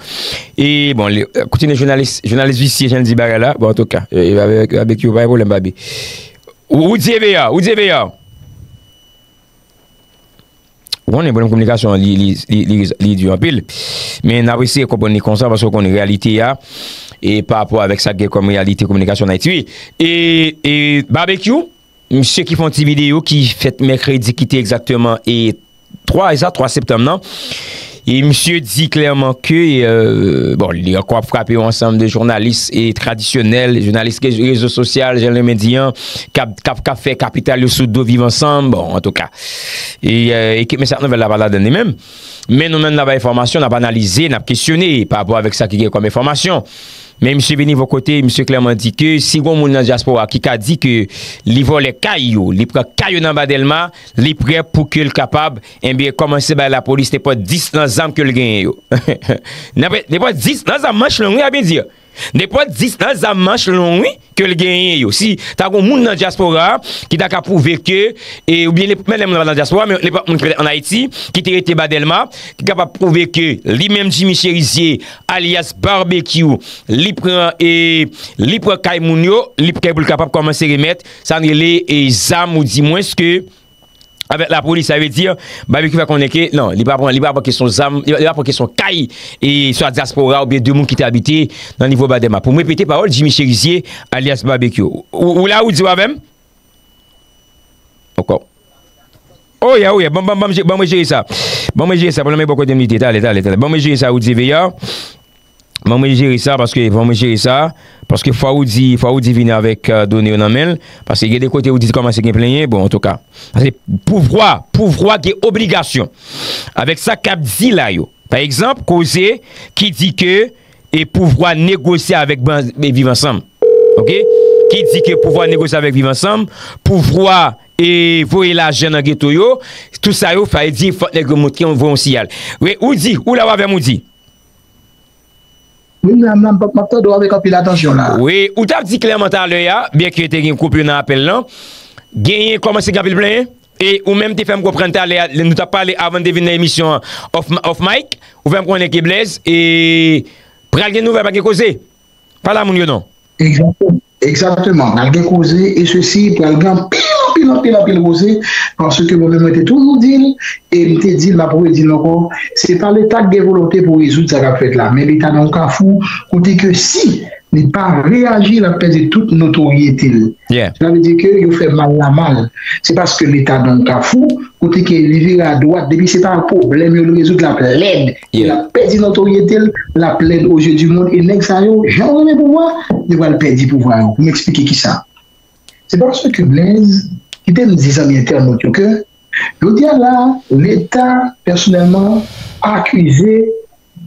E bon, li, koute jounalis, jounalis visye, jan l di bagay la. Bon, antouka, e, Babe-, Babekyou, pa gen pwoblèm, Babe. Ou, ou di Eveya, ou di Eveya. Ou konnen pwoblèm kominikasyon an, li, li, li, li, li di anpil. Men n ap eseye konprann li konsa, paske w konnen reyalite a, e pa rapò avèk sa k gen kòm reyalite kominikasyon an Ayiti. E, e Babekyou, misye ki fè yon ti videyo ki fèt mèkredi, ki te egzakteman, e twa, e sa, twa septanm nan. E misye di klèman ke, e, bon, li ankò ap frape yon ansanm de jounalis, e, tradisyonèl, jounalis re-, rezo sosyal, jan l renmen di an, k ap, k ap, k ap fè kapital yo sou do Viv Ansanm, bon, antouka. E, e, ekip Mesye ak Nouvèl la pa ladann li menm. Men nou menm n ap bay enfòmasyon, n ap analize, n ap kesyone pa rapò avèk sa ki gen kòm enfòmasyon. Men misye vini bò kote, misye klèman di ke si gon moun nan dyaspora ki ka di ke li vòlè kay yo, li pran kay yo nan Ba Dèlma, li prè pou ke l kapab, enben, kòmanse bay lapolis nenpòt dis nan zam ke l genyen yo. Nenpòt, nenpòt dis nan zam manch long, wi, a byen di. Nenpòt dis nan zam manch long, wi, ke l genyen yo. Si ta gon moun nan dyaspora ki ta ka pwouve ke, e, oubyen le, men lè moun nan dyaspora, men le moun ki petèt ann Ayiti, ki te rete Ba Dèlma, ki kapab pwouve ke li menm Jimmy Chérizier, alyas Babekyou, li pran, e, li pran kay moun yo, li prè pou l kapab kòmanse remèt, sa n rele, e, zam ou di mwens ke avèk lapolis, sa vle di, Babekyou fè konnen ke, non, li pa pran, li pa pran kesyon zam, li pa, li pa pran kesyon kay, e swa dyaspora oubyen de moun ki te abite nan nivo Ba Dèlma. Pou m repete pawòl Jimmy Chérizier, alyas Babekyou. Ou, ou la, ou di w avè m? Ankò. Oh yeah, oh yeah, ban, ban, ban, ban mwen jere sa. Ban mwen jere sa, pwoblèm bò kote m li te, talè, talè, talè. Ban mwen jere sa, ou di Veya. Ban mwen jere sa, paske, ban mwen jere sa, paske fò ou di, fò ou di vini avèk, euh, done yo nan men l, paske gen de kote ou di kòmanse gen plenyen, bon, antouka. Paske pouvwa, pouvwa gen obligasyon avèk sa k ap di la yo. Pa egzanp, koze ki di ke, e, pouvwa negosye avèk ban-, e, Viv Ansanm. Oke? Ki di ke pouvwa negosye avèk Viv Ansanm, pouvwa, e, voye lajan nan geto yo, tout sa yo, sa vle di, fòk nèg yo montre yon, voye yon siyal. Wi, ou di, ou la w avè m, ou di. Wi, m la, m la, m ap, m ap tande w avèk anpil atansyon la. Wi, ou t ap di klèman talè a, byenke te gen koupi nan apèl lan, genyen kòmanse gen anpil plenyen, e ou menm te fè m konprann talè a, lè nou t ap pale avan n te vin nan emisyon an, off, off mic, ou fè m konnen ke Blaise, e pral gen nouvèl, pa gen koze. Pale a moun yo non. Egzakteman. Egzakteman. Pral gen koze, e sesi, pral gen anpil, anpil, anpil, anpil koze, paske mwen menm, mwen te toujou di l, e m te di l, m ap redi l ankò, se pa Leta k gen volonte pou rezoud sa k ap fèt la, men Leta nan yon kafou, kote ke si li pa reyaji, l ap pèdi tout notoryete l. Yeah. Sa vle di ke yo fè mal la mal. Se paske Leta nan yon kafou, kote ke li vire adwat, depi se pa pwoblèm yo l rezoud, l ap lèd. Yeah. L ap pèdi notoryete l, l ap lèd aux yeux du monde. E nèg sa yo, jan yo renmen pouvwa, yo pral pèdi pouvwa yo. Pou m eksplike kisa. Se paske Blaise, kite m di zanmi entènot yo ke, jodi a la, Leta, pèsonèlman, akize,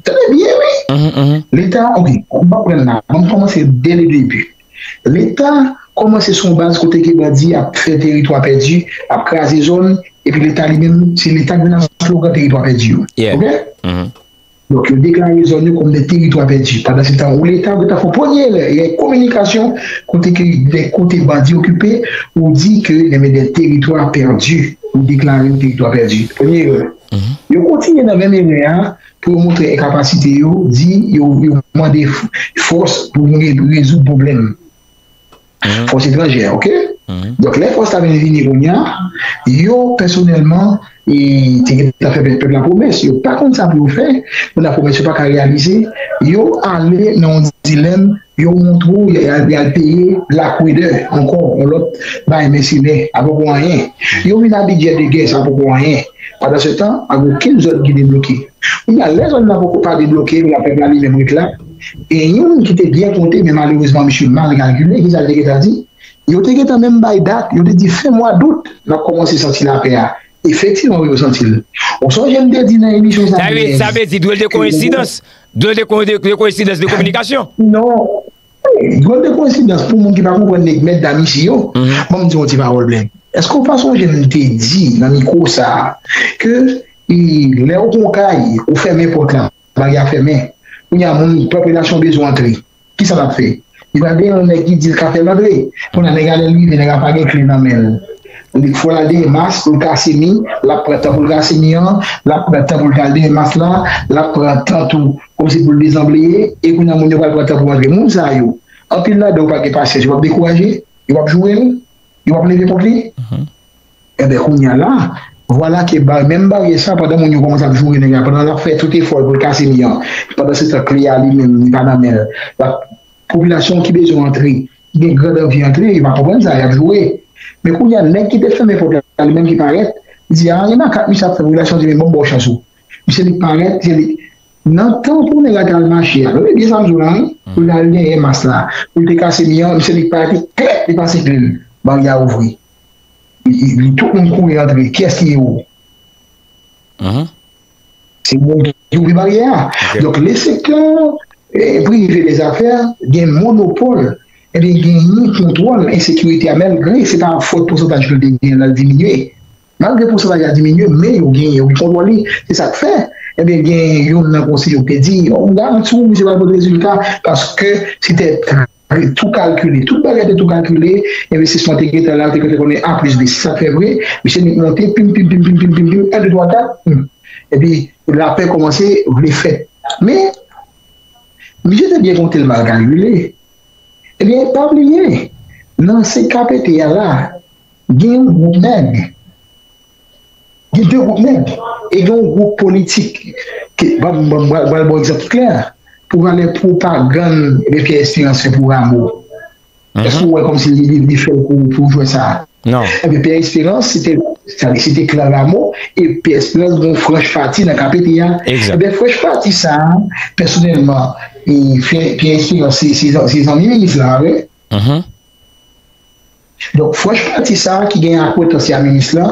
tande byen, wi. Mhm, mhm. Leta, oke, m ap pran la, ban m kòmanse dès le début. Leta kòmanse sou yon baz kote ke bandi ap fè teritwa pèdi, ap kraze zòn, epi Leta li menm, se Leta ki vin ak slogan teritwa pèdi yo. Yeah. Oke? Mhm. Donk, yo deklare zòn yo kòm de teritwa pèdi. Pandan se tan, ou Leta, ou gentan fè premye erè, erè kominikasyon, kote ke de kote bandi okipe, ou di ke, enben, de teritwa pèdi, ou deklare yo teritwa pèdi. Premye erè. Mhm. Yo kontinye nan menm erè a, pou yo montre enkapasite yo, di yo, yo mande f-, fòs pou yo re-, rezoud pwoblèm. Mhm. Fòs etranjè, oke? Donk, lè fòs la vin vini kounye a, yo, pèsonèlman, e, te gentan fè pèp la pwomès. Yo pa konn sa pou yo fè. Kounye a pwomès yo pa ka reyalize. Yo ale nan yon dilèm, yo montre w, y al peye lakwedè ankò, yon lòt bay mèsenè, a poko anyen. Yo vin a bidjè de gè, sa poko anyen. Pandan se tan, pa gen okenn zòn ki debloke. Kounye a, lè zòn nan poko pa debloke, la pèp la li menm ret la, gen youn ki te byen konte, men malerezman, misye mal kalkile, ki sa l te gentan di? Yo te gentan menm bay dat, yo te di fen mwa dout, n ap kòmanse santi lapè a. Efektivman, wi, yo santi l. Ou sonje m te di nan emisyon sa, sa vle, sa vle di, dwe l de koinsidans. Dwe l de, de, de koinsidans de kominikasyon. Non. Dwe l de koinsidans pou moun ki pa konprann nèg mèt dam isi yo. Ban m di yon ti pawòl, Black. Èske w pa sonje m te di nan mikwo sa a ke, e, lè w gon kay, ou fèmen pòt la, bagay a fèmen. Kounye a, moun, popilasyon bezwen antre. Kisa l ap fè? Li pral gen yon nèg ki di l ka fè l antre. Kounye a, nèg la, lè l rive, nèg la pa gen kle nan men l. Li fò l al dèyè mas pou l kase mi, l ap pran tan pou l kase mi an, l ap pran tan pou l al dèyè mas la, l ap pran tan tou kòmsi pou l dezanbleye, e kounye a, moun yo pral pran tan pou antre. Moun sa yo, anpil ladan yo pa gen pasyans, yo p ap dekouraje, yo p ap joure l, yo p ap leve kont li. Enben, kounye a la, vwala ke ba, menm baryè sa, pandan moun yo kòmanse ap joure nèg la, pandan l ap fè tout efò l pou l kase mi an, pandan se tan kle a li menm, li pa nan men l, l ap, popilasyon ki bezwen antre, ki gen grandannvi antre, yo pa konprann sa, y ap joure. Men kounye a, nèg ki te fèmen pòt la, li menm ki parèt, li di, a, gen makak misye ap fè, popilasyon di, men bon, ban w chans ou. Misye li parèt, misye li, nan tan pou nèg la te al mache a, tande byen sa m di w la, wi, pou l al dèyè mas la, pou l te kase mi an, misye li parèt, li klèp, li pase kle l, baryè a ouvri. Li, li, li, tout moun kouri antre. Kiyès ki ewo? Se moun ki ouvri baryè a. Donk, le sektè, eh, prive dèzafè gen monopòl, ebyen, genyen kontwòl ensekirite a, malgre se pa fòt pousantaj ke l te genyen l al diminye. Malgre pousantaj la diminye, men yo genyen, yo gen kontwòl li. Se sa k fè, ebyen, gen youn nan konseye yo te di, "Oh, m garanti w, misye pral pote rezilta," paske se te tou kalkile. Tout bagay te tou kalkile. Envestisman te gentan la, te gentan konnen A plis B. Se sa k fè vre. Misye monte, pim, pim, pim, pim, pim, pim, pim, en, de, twa, kat, hmm. Epi, lapè kòmanse vle fèt. Men, misye te byen konte l mal kalkile. Ebyen, pa bliye, nan se K P T a la, gen yon gwoup nèg. Gen de gwoup nèg. E gen yon gwoup politik. Ke, ban m, ban m, ban m, ban m ba w egzanp ki klè. Pou valè pwopagann, ebyen, Pierre Espérance fè pou Rameau. Èske ou wè kòmsi li, li, li fè l pou, pou jwè sa a? Non. Ebyen, Pierre Espérance, se te, sa vle, se te klan Rameau, e Pierre Espérance gen yon franch pati nan K P T a. Ebyen, franch pati sa a, pèsonèlman, e, Pierre, Pierre Espérance, se, se, se zanmi minis la, wi. Donk, franch pati sa a ki gen akwentans a minis la,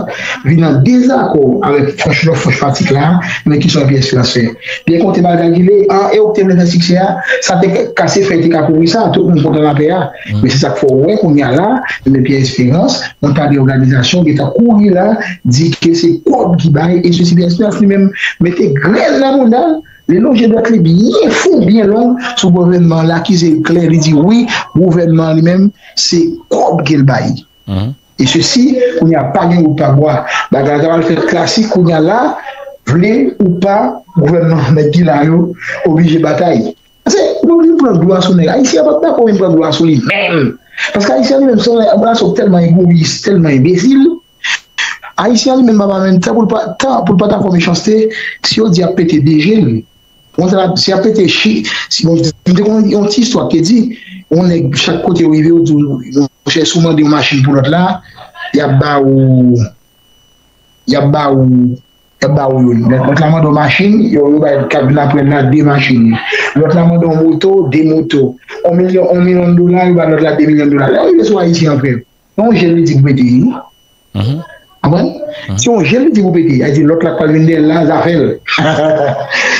vin an dezakò avèk franch, lòt franch pati la, men ki sa Pierre Espérance fè? Byen konte mal kalkile, an, e ou te vle fè siksè a, sa te ka, kase fèy te ka kouvri sa, tout moun kontan lapè a. Men se sa k fè w wè kounye a la, men Pierre Espérance, yon ta de òganizasyon, gentan kouri la, di ke se kòb ki bay, e sesi Pierre Espérance li menm, mete grenn nan bounda l, li lonje dwèt li byen fon, byen long, sou gouvènman, l akize l klè, li di wi, gouvènman li menm, se kòb ke l bay. E sesi, kounye a pa gen wout pa bwa. Bagay la ta pral fèt klasik, kounye a la, vle ou pa, gouvènman nèg ki la yo, oblije batay. Paske, nou vin pran glwa sou nèg. Ayisyen an pa t dakò vin pran glwa sou li menm. Paske Ayisyen an li menm, se yon raso tèlman egoyis, tèlman enbesil. Ayisyen an li menm pa pa menm tan pou l pa, tan pou l pa ta fè mechanste, si yo di ap pete de je l. Konsa, si y ap pete chi, si, bon, m te konn yon ti istwa ki te di, yon nèg, chak kote yo rive, yo di w, monchè, si w mande yon machin pou lòt la, y ap ba ou, y ap ba ou, y ap ba ou youn. Lòt la mande yon machin, yo, yo bay kat vin apre l la de machin. Lòt la mande yon moto, de moto. Yon milyon, yon milyon dola, yo bay lòt la de milyon dola. Lè yo rive sou Ayisyen an, frè, yon je l li di pou pete, wi. Konprann? Si yon je l li di pou pete, a di lòt la k pral vin dèyè l la, zafè l.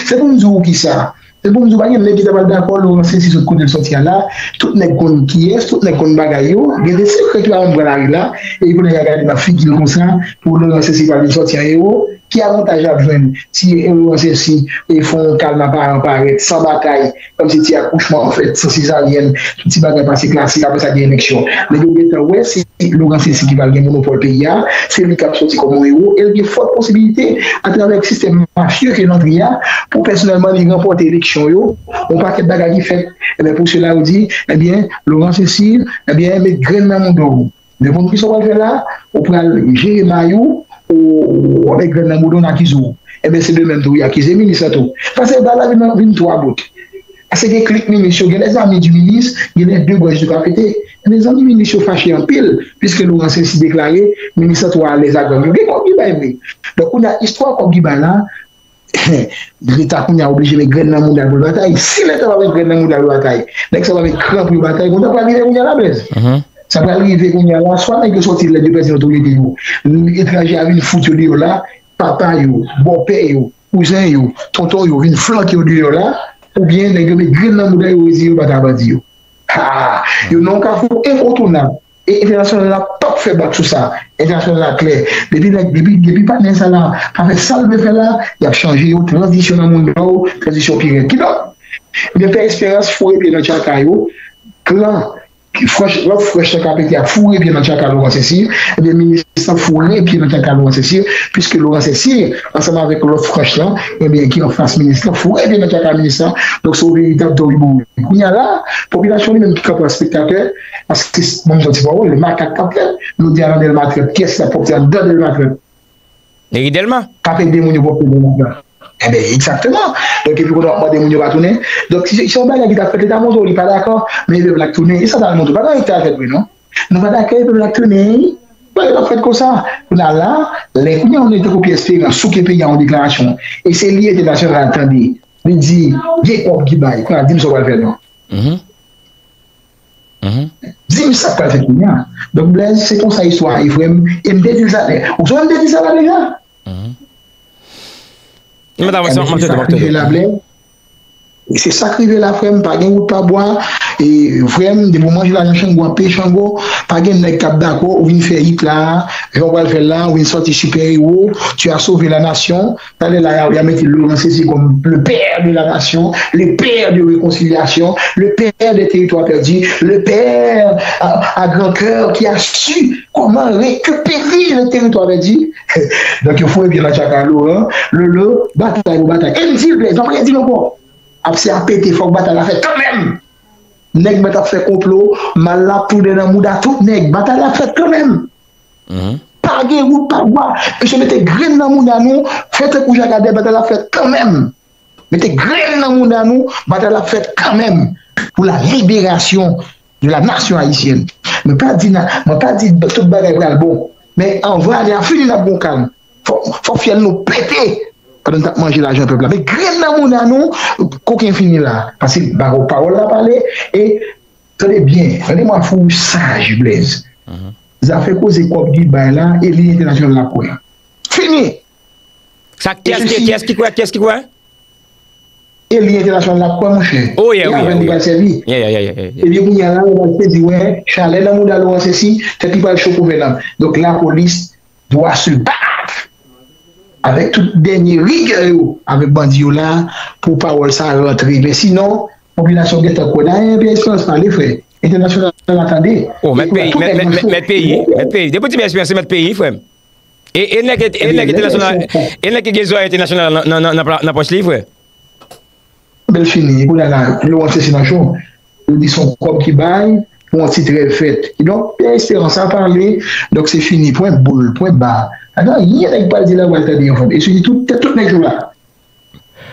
Se pou m di w kisa. Se pou m di w, pa gen nèg ki ta pral dakò Laurent Cécy sot kote l sòti a la. Tout nèg konn kiyès, tout nèg konn bagay yo. Gen de sekrè ki pa menm pran lari la. E pou nèg la gade nan figi l konsa, pou Laurent Cécy pral vin sòti an ewo. Ki avantaj l ap jwenn si Laurent Cécy e fè yon kalm aparan parèt, san batay, kòmsi ti akouchman fèt, san sezaryèn, ti bagay pase klasik, apre sa gen eleksyon. Nèg yo gentan wè se Laurent Cécy ki pral gen monopòl peyi a, se li k ap sòti kòm yon ewo, e l gen fòt posibilite, atravè sistèm mafye ke l antre a, pou pèsonèlman li ranpòte eleksyon yo, yon pakèt bagay ki fèt, ebyen, pou sila yo di, ebyen, Laurent Cécy, ebyen, met grenn nan mouda w. Depi w konn kisa w pral fè la, ou pral jere may ou, ou, ou avèk grenn nan bouda w, n akize w. Enben, se de menm tou, y akize minis la tou. Paske bagay la vin, vin twa bout. Paske gen klik minis yo, gen lèzami di minis, gen lè de branch yo ka pete. Enben, zanmi minis yo fache anpil, piske Laurent Cessy deklare minis la twò alèz ak gang yo. Gen kòb ki bay vre. Donk, kounye a, istwa kòb ki bay la, Leta kounye a oblije met grenn nan mouda l pou l batay. Si Leta pa met grenn nan mouda l pou l batay, nèg sa pa met kran pou yo batay, konn sa pral rive kounye a la, Blaise? Sa pral rive kounye a la, swa nèg yo sòti lè yo pèdi notorite yo, etranje a vin fout yo deyò la, papa yo, bòpè yo, kouzen yo, tonton yo vin flanke yo deyò la, oubyen nèg yo met grenn nan mouda yo, yo di yo batay bandi yo. Ha! Yo nan yon kafou enkontounab. E entènasyonal la p ap fè bak sou sa. Entènasyonal la klè. Depi nèg, depi, depi patnè sa la pa fè sa l dwe fè la, y ap chanje yo, tranzisyon nan mouda w, tranzisyon pi rèd. Kidonk, ebyen, Pè Esperans foure pye nan tchaka yo, klan, frèch, lòt frèch nan K P T a foure pye nan tchaka Laurent Cessy, ebyen, minis lan foure pye nan tchaka Laurent Cessy, piske Laurent Cessy, ansanm avèk lòt frèch lan, ebyen, ki anfas minis lan, foure pye nan tchaka minis lan. Donk, se yon veritab doriborik. Kounye a la, popilasyon li menm ki kanpe an espektatè, paske moun sòti pawòl, le makak k ap fèt, nou di Alan Delma trèt, kiyès ki ap pòte anndan Delma trèt? Neri Delma. K ap ede moun yo pòte Delma trèt. Enben, egzakteman. Donk, epi kounye a w ap mande moun yo pa tounen. Donk, se se yon bagay ki t ap fèt, li ta montre w li pa dakò, men pèp la k tounen. E sa t al montre w, pa nan li k t al fèt vre, non. Nou pa dakò, e pèp la k tounen. Bagay la fèt konsa. Kounye a la, lè kounye a yon nèg tankou Pierre Espérance souke peyi a yon deklarasyon, e se li entènasyonal la tande, li di, gen kòb ki bay. Kounye a, di m sa w pral fè non. Di m sa k pral fèt kounye a. Donk, Blaise, se konsa istwa a ye, frè m. E m te di l sa, ou sonje m te di sa la deja? Ebyen, se sa k rive la, Blaise. Se sa k rive la, frè m, pa gen wout pa bwa. E, frè m, depi w manje lajan Chango, ap peye Chango, pa gen nèg k ap dakò, ou vin fè hit la, jan w pral fè l la, ou vin sòti super héros, tu as sauvé la nation. Talè la, y a, y a mete Laurent Cessy comme le père de la nation, le père de réconciliation, le père des territoires perdus, le père à, à grand cœur qui a su comment récupérer le territoire perdu. Donk, yo foure pye nan tchaka Laurent, Lolo, batay pou batay. E m di l, Blaise, m ap redi l ankò. Ap se ap pete, fòk batay la fèt kanmenm. Nèg mèt ap fè konplo, mal la ap tounen nan mouda tout nèg. Batay la ap fèt kanmenm. Pa gen wout, pa bwa. Mesye, mete grenn nan mouda nou, fè tankou Jakadè, batay la ap fèt kanmenm. Mete grenn nan mouda nou, batay la ap fèt kanmenm pour la libération de la nation haïtienne. Mwen pa di, mwen pa di tout bagay pral bon. Men anvan ane a fini, n ap gon kalm. Fòk, fòk fyèl nou pete pandan n t ap manje lajan pèp la. Men grenn nan mouda nou, koken fini la. Paske pawòl la pale, e tande byen, tande mwen, fou saj, Blaise. Zafè koze kòb ki bay la, e li entènasyonal la kwè. Fini! Sa, kiyès ki, kiyès ki kwè, kiyès ki kwè? E li entènasyonal la kwè, monchè. Oh, yeah, yeah, yeah. E avè l li pral sèvi. Yeah, yeah, yeah, yeah, yeah. Ebyen, kounye a la, yo pral sezi, wè, chalè nan mouda Laurent Cessy, tèt li pral cho pou fè nan. Donk, lapolis doit se battre avec tout dènye rigè yo, avèk bandi yo la, pou pawòl sa rantre. Men sinon, popilasyon gentan kwè. Dayè, Pierre Esperance pale, frè. Entènasyonal la tande. Oh, mèt peyi, mèt, mèt, mèt, mèt peyi, mèt peyi. Depi w di Pierre Esperance, se mèt peyi, frè m. E, e nèg, e nèg entènasyonal, e nèg ki gen zòrèy entènasyonal nan, nan, nan, nan pla-, nan pòch li, frè. Bèl fini, kounye a la, Laurent Cessy nan cho. Yo di se yon kòb ki bay, pou yon ti trèv fèt. Kidonk, Pierre Esperance a pale, donk se fini, pwen boul, pwen ba. Adan, anyen nèg pral di la, pral tande yon fòm. E sou di tout, tout nèg yo la.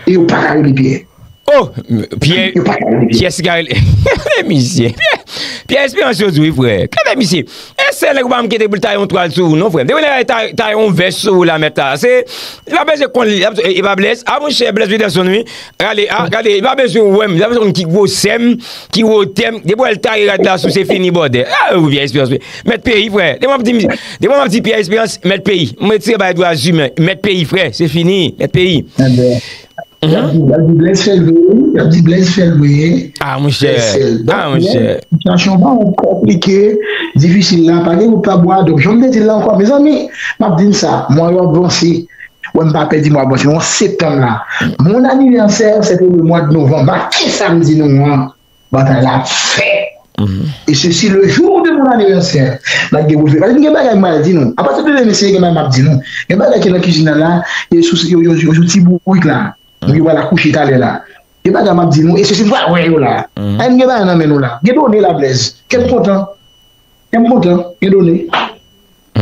E yo pa ka rele Pierre. Oh, Pierre, yo pa ka rele Pierre. Pierre Sigarel. Gade misye. Pierre, Pierre Esperance yo di wi, frè. Gade misye. E sèl nèg ou pa m kite pou l taye yon twal sou ou, non, frè m. Depi nèg la taye, taye yon vès sou ou la, mèt la. Se, li pa bezwen konn li, li pa Blaise. A, monchè, Blaise Wilderson, wi. Gade, a, gade, li pa bezwen wè m. Li pa bezwen konn ki gwosè m, ki wotè m. Depi w wè l taye rad la sou, se fini, bòdè. A, ou Pierre Esperance, wi. Mèt peyi, frè. Depi m ap di, depi m ap di Pierre Esperance, mèt peyi. M retire bagay dwa imen. Mèt peyi, frè. Se fini. Mèt peyi. Enben, y ap di, y ap di Blaise fè l vre, wi. Y ap di Blaise fè l vre. Ah, monchè. Ah, monchè. Sitiyasyon pa konplike, difisil la, pa gen wout pa bwa. Donk, jan m te di l la ankò, mezanmi, m ap di n sa, mwa yo ap vanse. Wè, m pa pè di mwa vanse, non, septanm la. Mon anniversaire, c'est pour le mois de novembre. A ki sa m di nou an? Batay la ap fèt. Et ceci le jour de mon anniversaire. N ap gen pou l fè. Paske gen bagay m pral di nou. Apati de demen, si gen bagay m ap di nou. Gen bagay ki nan kizin nan la, e sou, yo, yo, yo sou ti bourik la. Moun yo pral akouche talè la. Gen bagay m ap di nou, e ceci nou pral wè yo la. Ay, m gen bagay nan men nou la. Gen done la, Blaise. Kè m kontan. M kontan, gen done.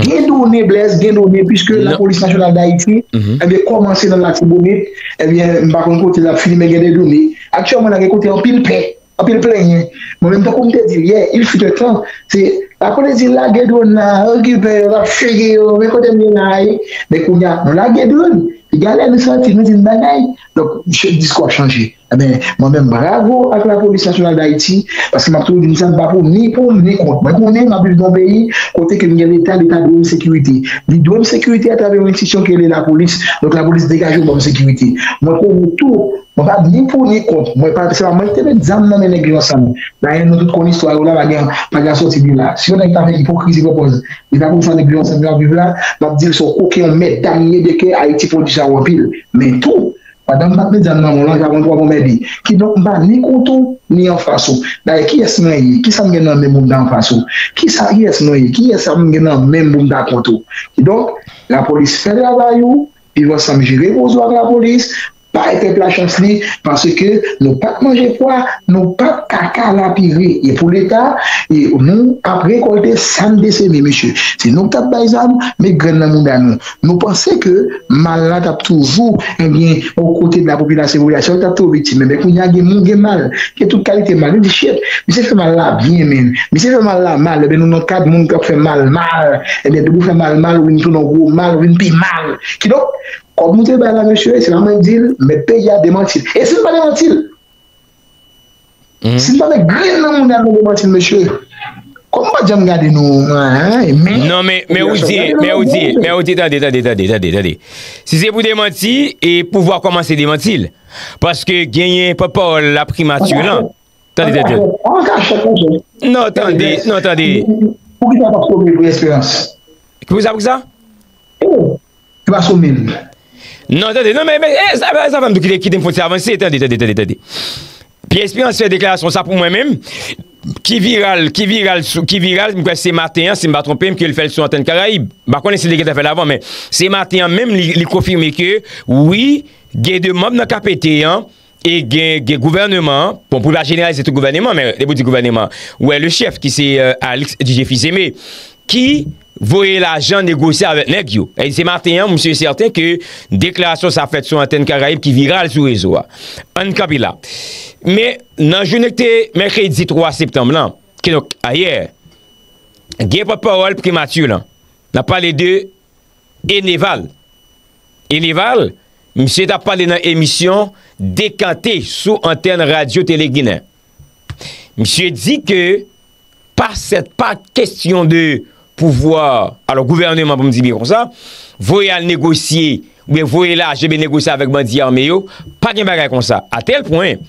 Gen done, Blaise, gen done, piske Lapolis Nasyonal d Ayiti, ebyen, kòmanse nan Latibonit, ebyen, m pa konn kote l ap fini, men gen de done. Aktyèlman, la gen kote anpil pè, anpil plenyen. Mwen menm, tankou m te di l yè, il fut un temps, se lapolis di lage dwòn la, okipe yo, l ap chege yo, men kote m ye la, e, men kounye a, nou lage dwòn. Piga lè nou soti, nou di n bagay. Donk, disko a chanje. Ebyen, mwen menm, bravo ak Lapolis Nasyonal d Ayiti, paske m ap toujou di m sa, m pa pou ni pou m, ni kont. Mwen konnen m ap viv nan yon peyi kote ke m gen Leta, Leta dwe m sekirite. Li dwe m sekirite atravè yon enstitisyon ki rele lapolis. Donk, lapolis degaje w ban m sekirite. Mwen konnen tou, mwen pa ni pou ni kont. Mwen pa, se pa mwen ki te met zam nan men nèg yo ansanm. Dayè, nou tout konn istwa yo la, pa gen, pa gen sòti de la. Si yon nèg ta fè ipokrizi, pran pòz, li ta konn sa nèg yo ansanm yo ap viv la, m ap di l se yon koken, yon mèdam li ye, byen ke Ayiti pwodui sa yo anpil. Men tou, pandan m pa t met zam nan men w lan, jan mwen twò bon mèdi. Kidonk, m pa ni kont ou, ni anfas ou. Dayè, kiyès mwen ye? Kisa m gen nan men moun nan anfas ou? Kisa, kiyès mwen ye? Kiyès sa m gen nan men m pou m ta kont ou? Kidonk, lapolis fè travay ou, viv ansanm jere poz ou ak lapolis, bay pèp la chans li, paske nou pa t manje pwa, nou pa t kaka lapire. E pou Leta, e nou ap rekòlte sa n te seme, mesye. Se nou k t ap bay zam, met grenn nan mouda nou. Nou panse ke mal la t ap toujou, ebyen, o kote de la popilasyon, popilasyon t ap toujou viktim. Ebyen, kounye a gen moun gen mal, gen tout kalite mal. Nou di, shit, misye fè mal la byen, men. Misye fè mal la mal, ebyen, nou nan kad moun k ap fè mal, mal. Ebyen, depi w fè mal, mal, ou vin tounen yon gwo mal, ou vin pi mal. Kidonk, kòb nou te bay la, mesye, se pa mwen k di l, men peyi a demanti l. E si n pa demanti l? Si n pa met grenn nan mouda nou demanti l, mesye, kòm m pa t janm gade nou, men. Non, men, men ou di, men ou di, men ou di, tande, tande, tande, tande, tande. Si se pou demanti, e pouvwa kòmanse demanti l. Paske genyen pòtpawòl la primati lan. Tande, tande. An kachèt, an kachèt. Non, tande, non, tande. Poukisa pa fòme vre esperans? Poukisa, poukisa? Ki pa sou men l. Non, tande, non, men, men, eh, sa, sa fè m tou kite, kite m fon ti avanse, tande, tande, tande, tande. Pierre Espérance fè deklarasyon sa pou mwen menm, ki viral, ki viral, sou, ki viral, m kwè se maten an, si m pa twonpe m, ke l fè l sou antèn Karayib. M pa konnen si l te gentan fè l avan, men se maten an menm, li, li konfime ke, wi, gen de manm nan K P T an, e gen, gen gouvèneman an, bon, pou l pa jeneralize tout gouvèneman, men depi w di gouvèneman, wè, le chèf ki se, euh, Alix D J Fils-Aimé, ki voye lajan negosye avèk nèg yo. E se maten an, misye sèten ke deklarasyon sa fèt sou antèn Karayib ki viral sou rezo a. Ann kanpe la. Men, nan jounen ki te mèkredi twa septanm lan, kidonk ayè, gen pòtpawòl primati lan. N ap pale de Eneval. Eneval, misye t ap pale nan emisyon Dekante sou antèn Radyo Tele Ginen. Misye di ke pa sèt, pa kesyon de pouvwa, alò gouvèneman pou m di byen konsa, voye al negosye, oubyen voye lajan, oubyen negosye avèk bandi ame yo, pa gen bagay konsa. A tèl pwen,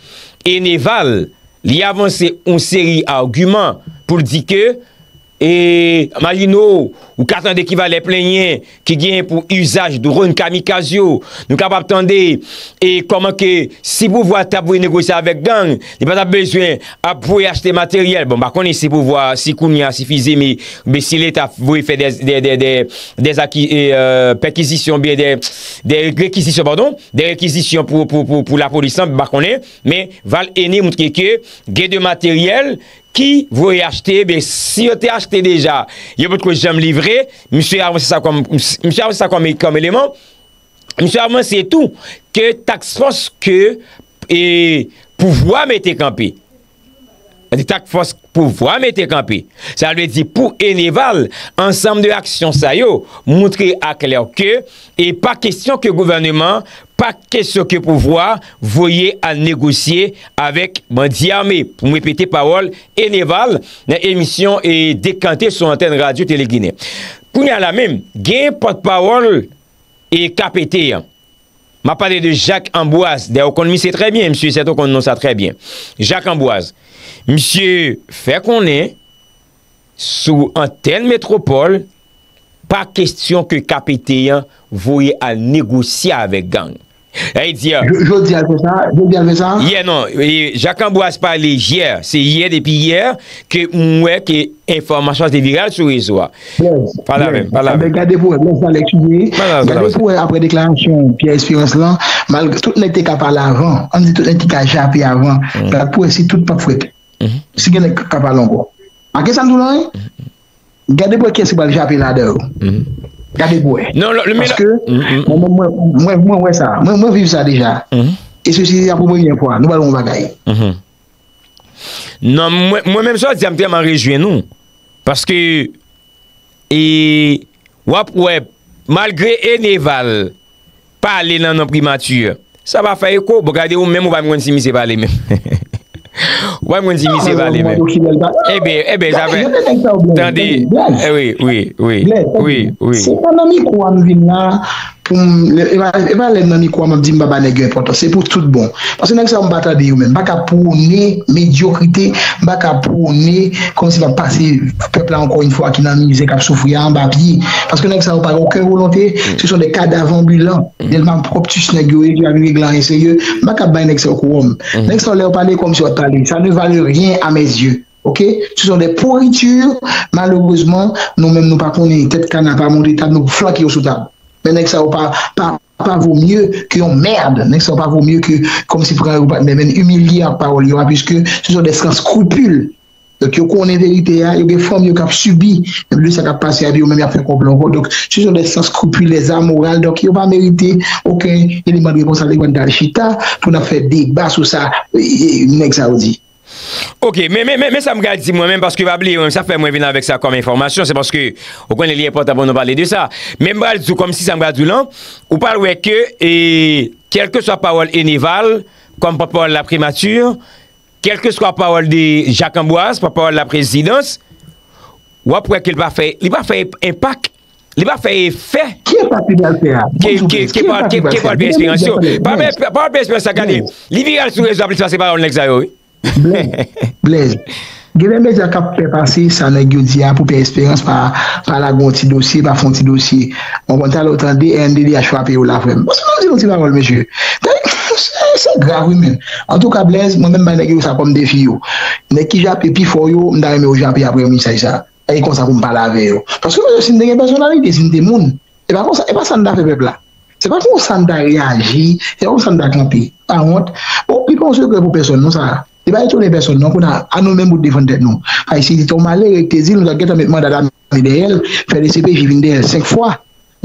Eneval, li avanse yon seri agiman pou l di ke E, imajine w, ou ka tande ki valè plenyen ki genyen pou izaj dwòn kamikaz yo. Nou kapab tande, e, kòman ke si pouvwa t ap voye negosye avèk gang, li pa t ap bezwen ap voye achte materyèl. Bon, m pa konnen si pouvwa, si kounye a, si Fils-Aimé, oubyen si Leta voye fè de, de, de, de, de aki-, e, e, pèkizisyon, oubyen de, de rekizisyon, padon, de rekizisyon pou, pou, pou, pou lapolis lan, m pa konnen. Men, Val Ene montre ke gen de materyèl ki voye achte, men si yo te achte deja, yo potko janm livre, misye avanse sa kòm, misye avanse sa kòm, kòm eleman, misye avanse tou ke task force ke, e, pouvwa mete kanpe. Task force pouvwa mete kanpe. Sa vle di pou Eneval, ansanm de aksyon sa yo montre aklè ke e pa kesyon ke gouvèneman, pa kesyon ke pouvwa voye al negosye avèk bandi ame, pou m repete pawòl Eneval nan emisyon e Dekante sou antèn Radyo Tele Ginen. Kounye a la menm, gen pòtpawòl e K P T an. M ap pale de Jacques Ambroise. Dayè, ou konn misye trè byen, misye sèten ou konn non sa trè byen. Jacques Ambroise. Misye fè konnen sou antèn Metwopòl, pa kesyon ke K P T an voye al negosye avèk gang. Sa vle di, Jodi a l fè sa? Jodi a l fè sa? Yè non, e, Jacques Ambroise pale yè, se yè, depi yè ke m wè ke enfòmasyon an te viral sou rezo a. Pale avè m, pale avè m. Gade pou wè, Blaise Alex, gade pou wè apre deklarasyon Pierre Espérance lan, malgre tout nèg te ka pale avan, ann di tout nèg te ka jape avan, gade pou wè si tout p ap frèt. Si gen nèg k ap pale ankò. Pa gen sa m di w la, wi. Gade pou wè kiyès ki pral jape ladan yo. Gade pou wè. Non, lè, lè, men lè, paske mwen, mwen, mwen, mwen, mwen wè sa. Mwen, mwen viv sa deja. E sesi, se pou premye fwa. Nou pral wè yon bagay. Non, mwen, mwen menm sa w di a, m tèlman rejwenn ou. Paske, e, w ap wè, malgre Eneval pale nan non primati, sa pa fè eko. Bon, gade ou menm, ou pa menm konn si misye pale menm. Ou pa menm konn si misye pale menm. Ebyen, ebyen, sa fè. Tande. Eh, wi, wi, wi. Wi, wi. Se pa nan mikwo a m vin la pou m. E pa, e pa lè m nan mikwo a m ap di m pa ba nèg yo enpòtans. Se pou tout bon. Paske nèg sa yo m pa tande yo menm. M pa ka pwone medyokrite. M pa ka pwone kòmsi m ap pase pèp la ankò yon fwa ki nan mizè, k ap soufri a anba pye. Paske nèg sa yo pa gen okenn volonte. Ce sont des cadavres ambulants. Delman pwòptis nèg yo ye, ki pa vin regle anyen serye. M pa ka bay nèg sa yo kowòm. Nèg sa yo lè yo pale kòmsi yo ap pale. Ça ne valait rien à mes yeux. Ok? Ce sont des pourritures. Malerezman, nou menm nou pa konnen tèt kana pa monte tab, nou flanke yo sou tab. Men nèg sa yo pa, pa, pa vo mye ke yon mèd. Nèg sa yo pa vo mye ke kòmsi pran yo patnè, men imilye ak pawòl yo a, puisque ce sont des sans scrupules. Donk, yo konnen verite a, yo gen fanmi yo k ap sibi de sa k ap pase a, epi yo menm y ap fè konplo ankò. Donk, ce sont des sans scrupules, des amoral. Donk, yo pa merite okenn eleman de repons a lekòl dal chita pou n ap fè deba sou sa, e, e, nèg sa yo di. Ok, men, men, men, men sa m ka di mwen menm, paske pa bliye, mwen, sa fè mwen vin avèk sa kòm enfòmasyon, se paske, ou konnen, li enpòtan pou nou pale de sa. Men m pral di w kòmsi sa m pral di w lan, ou pral wè ke, e, kèlkeswa pawòl Eneval, kòm pòtpawòl la primati, kèlkeswa pawòl de Jacques Ambroise, pòtpawòl la prezidans, w ap wè ke li pa fè, li pa fè enpak, li pa fè efè. Ki enpak li pral fè a? Ke, ke, ke pawòl Pierre Espérance yo. Pawòl Pierre Espérance la, gade, li viral sou rezo a plis pase pawòl nèg sa yo, wi. Blaise, Blaise. Gen de medya k ap fè pase sa nèg yo di a pou Pierre Espérance pa, pa lage yon ti dosye, pa fè yon ti dosye. Mwen konn talè w tande R N D D H frape yo la, frè m. Bon, se pa yon ti pawòl, mesye. Se, se grav, wi, men. Antouka, Blaise, mwen menm bay nèg yo sa kòm defi yo. Nèg ki jape pi fò yo, m ta renmen yo jape apre mesaj sa. E konsa pou m pale avè yo. Paske mesye, si n te gen pèsonalite, si n te moun, e pa konsa, e pa sa n ta fè pèp la. Se pa konsa n ta reyaji, se pa konsa n ta kanpe. Pa wont. Bon, li pa yon sekrè pou pèsonn, non, sa. Li pa etone pèsonn, non, kounye a, a nou menm pou defann tèt nou. Ayisyen, se te yon malere ki te di l, nou t ap gentan met manda dame dèyè l, fè D C P J vin dèyè l senk fwa.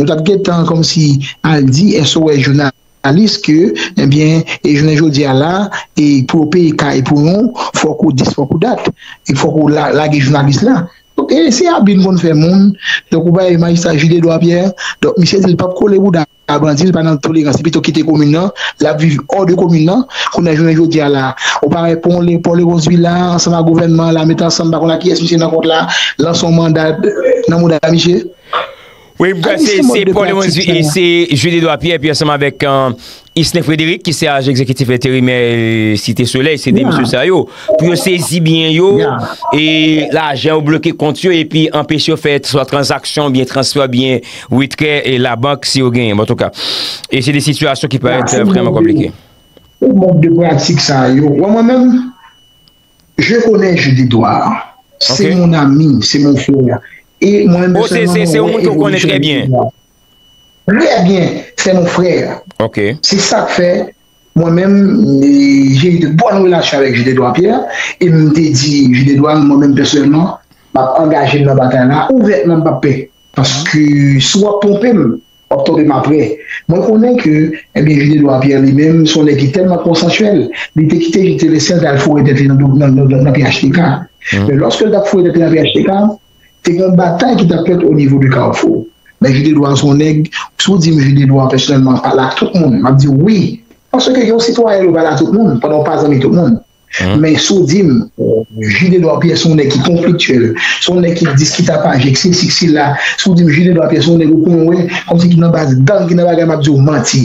Nou t ap gentan kòmsi al di S O S jounalis ke, ebyen, e jounen jodi a la, e pou yo peye kay pou yon, fòk ou dis, fòk ou dat. E fòk ou la, lage jounalis la. Donk, e se abi n konn fè moun. Donk, ou pa wè majistra Jude Edouard Pierre. Donk, misye di l p ap kole bouda a bandi, li pa nan tolerans. Li pito kite komin nan, l ap viv hors de komin nan. Kounye a jounen jodi a la, ou pa wè pon le, pon Leonce Villa, ansanm ak gouvènman an la, met ansanm, pa konn ak kiyès misye nan kont la, lanse yon manda nan mouda misye. Wi, m kwè se, se Paul Leonce, e se Jude Edouard Pierre, epi ansanm avèk, euh, Islen Frédéric, ki se aj egzekitif enterimè, euh, Site Solèy, se de mesye sa yo. Pou yo sezi byen yo, e lajan yo bloke kont yo, epi anpeche yo fè swa tranzaksyon, oubyen transfè, oubyen retrè, e labank, si yo genyen, antouka. E se de sitiyasyon ki parèt, euh, vrèman konplike. Ou mòd de pratik sa yo. Wè mwen menm, je connais Jude Edouard. C'est mon ami, c'est mon frère. E mwen menm pèsonèlman, se, se, se yon moun ke w konnen trè byen. Trè byen, c'est mon frère. Ok. Se sa k fè, mwen menm, e, j'ai eu de bonnes relations avec Jude Edouard Pierre, e m te di Jude Edouard, mwen menm pèsonèlman, m ap angaje m nan batay la, ouvètman m p ap pè. Paske si w ap twonpe m, w ap twonpe m apre. Mwen konnen ke, ebyen, Jude Edouard Pierre li menm, se yon nèg ki tèlman konsansyèl, li te kite Jude Célestin al foure tèt li nan, nan, nan, nan P H T K. Men lòske l t ap foure tèt li nan P H T K, te gen yon batay ki t ap fèt o nivo de Kafou. Men Jude Edouard se yon nèg, si w di m Jude Edouard pèsonèlman pale ak tout moun, m ap di w wi. Paske yon sitwayen dwe pale ak tout moun, pandan w pa zanmi tout moun. Men si w di m, Jude Edouard Pierre se yon nèg ki konfliktyèl, se yon nèg ki diskitapaje, sesi, sela, si w di m Jude Edouard Pierre se yon nèg ou konnen, kòmsi ki nan baz gang, ki nan bagay, m ap di w manti.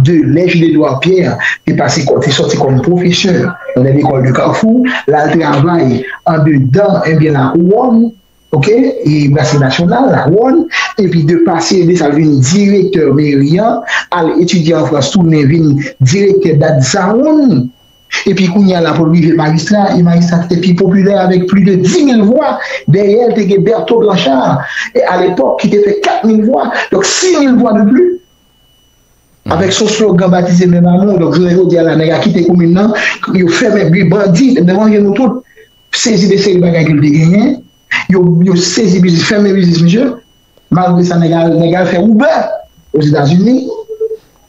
De lè Jude Edouard Pierre te pase kò, te sòti kòm pwofesè nan lekòl de Kafou, l al travay andedan, ebyen, lakouwòn, ok, e Brasri Nasyonal, Lawòn, epi de pase de sa, l vin direktè meri an, al etidye an Frans, tounen vin direktè Dadzawonn, epi kounye a la, pou l rive majistra, e majistra ki te pi popilè avèk plis de dis mil vwa, dèyè l te gen Bertho Blanchard, e alepòk, ki te fè kat mil vwa, donk sis mil vwa de plis. Avèk son slogan batize Menm Amour, donk jounen jodi a la, nèg la kite komin nan, yo fèmen, li bandi, devan je nou tout, sezi de seri bagay ke l te genyen, yo, yo sezi biznis, fèmen biznis misye. Malgre sa, nèg al, nèg al fè Uber Ozetazini.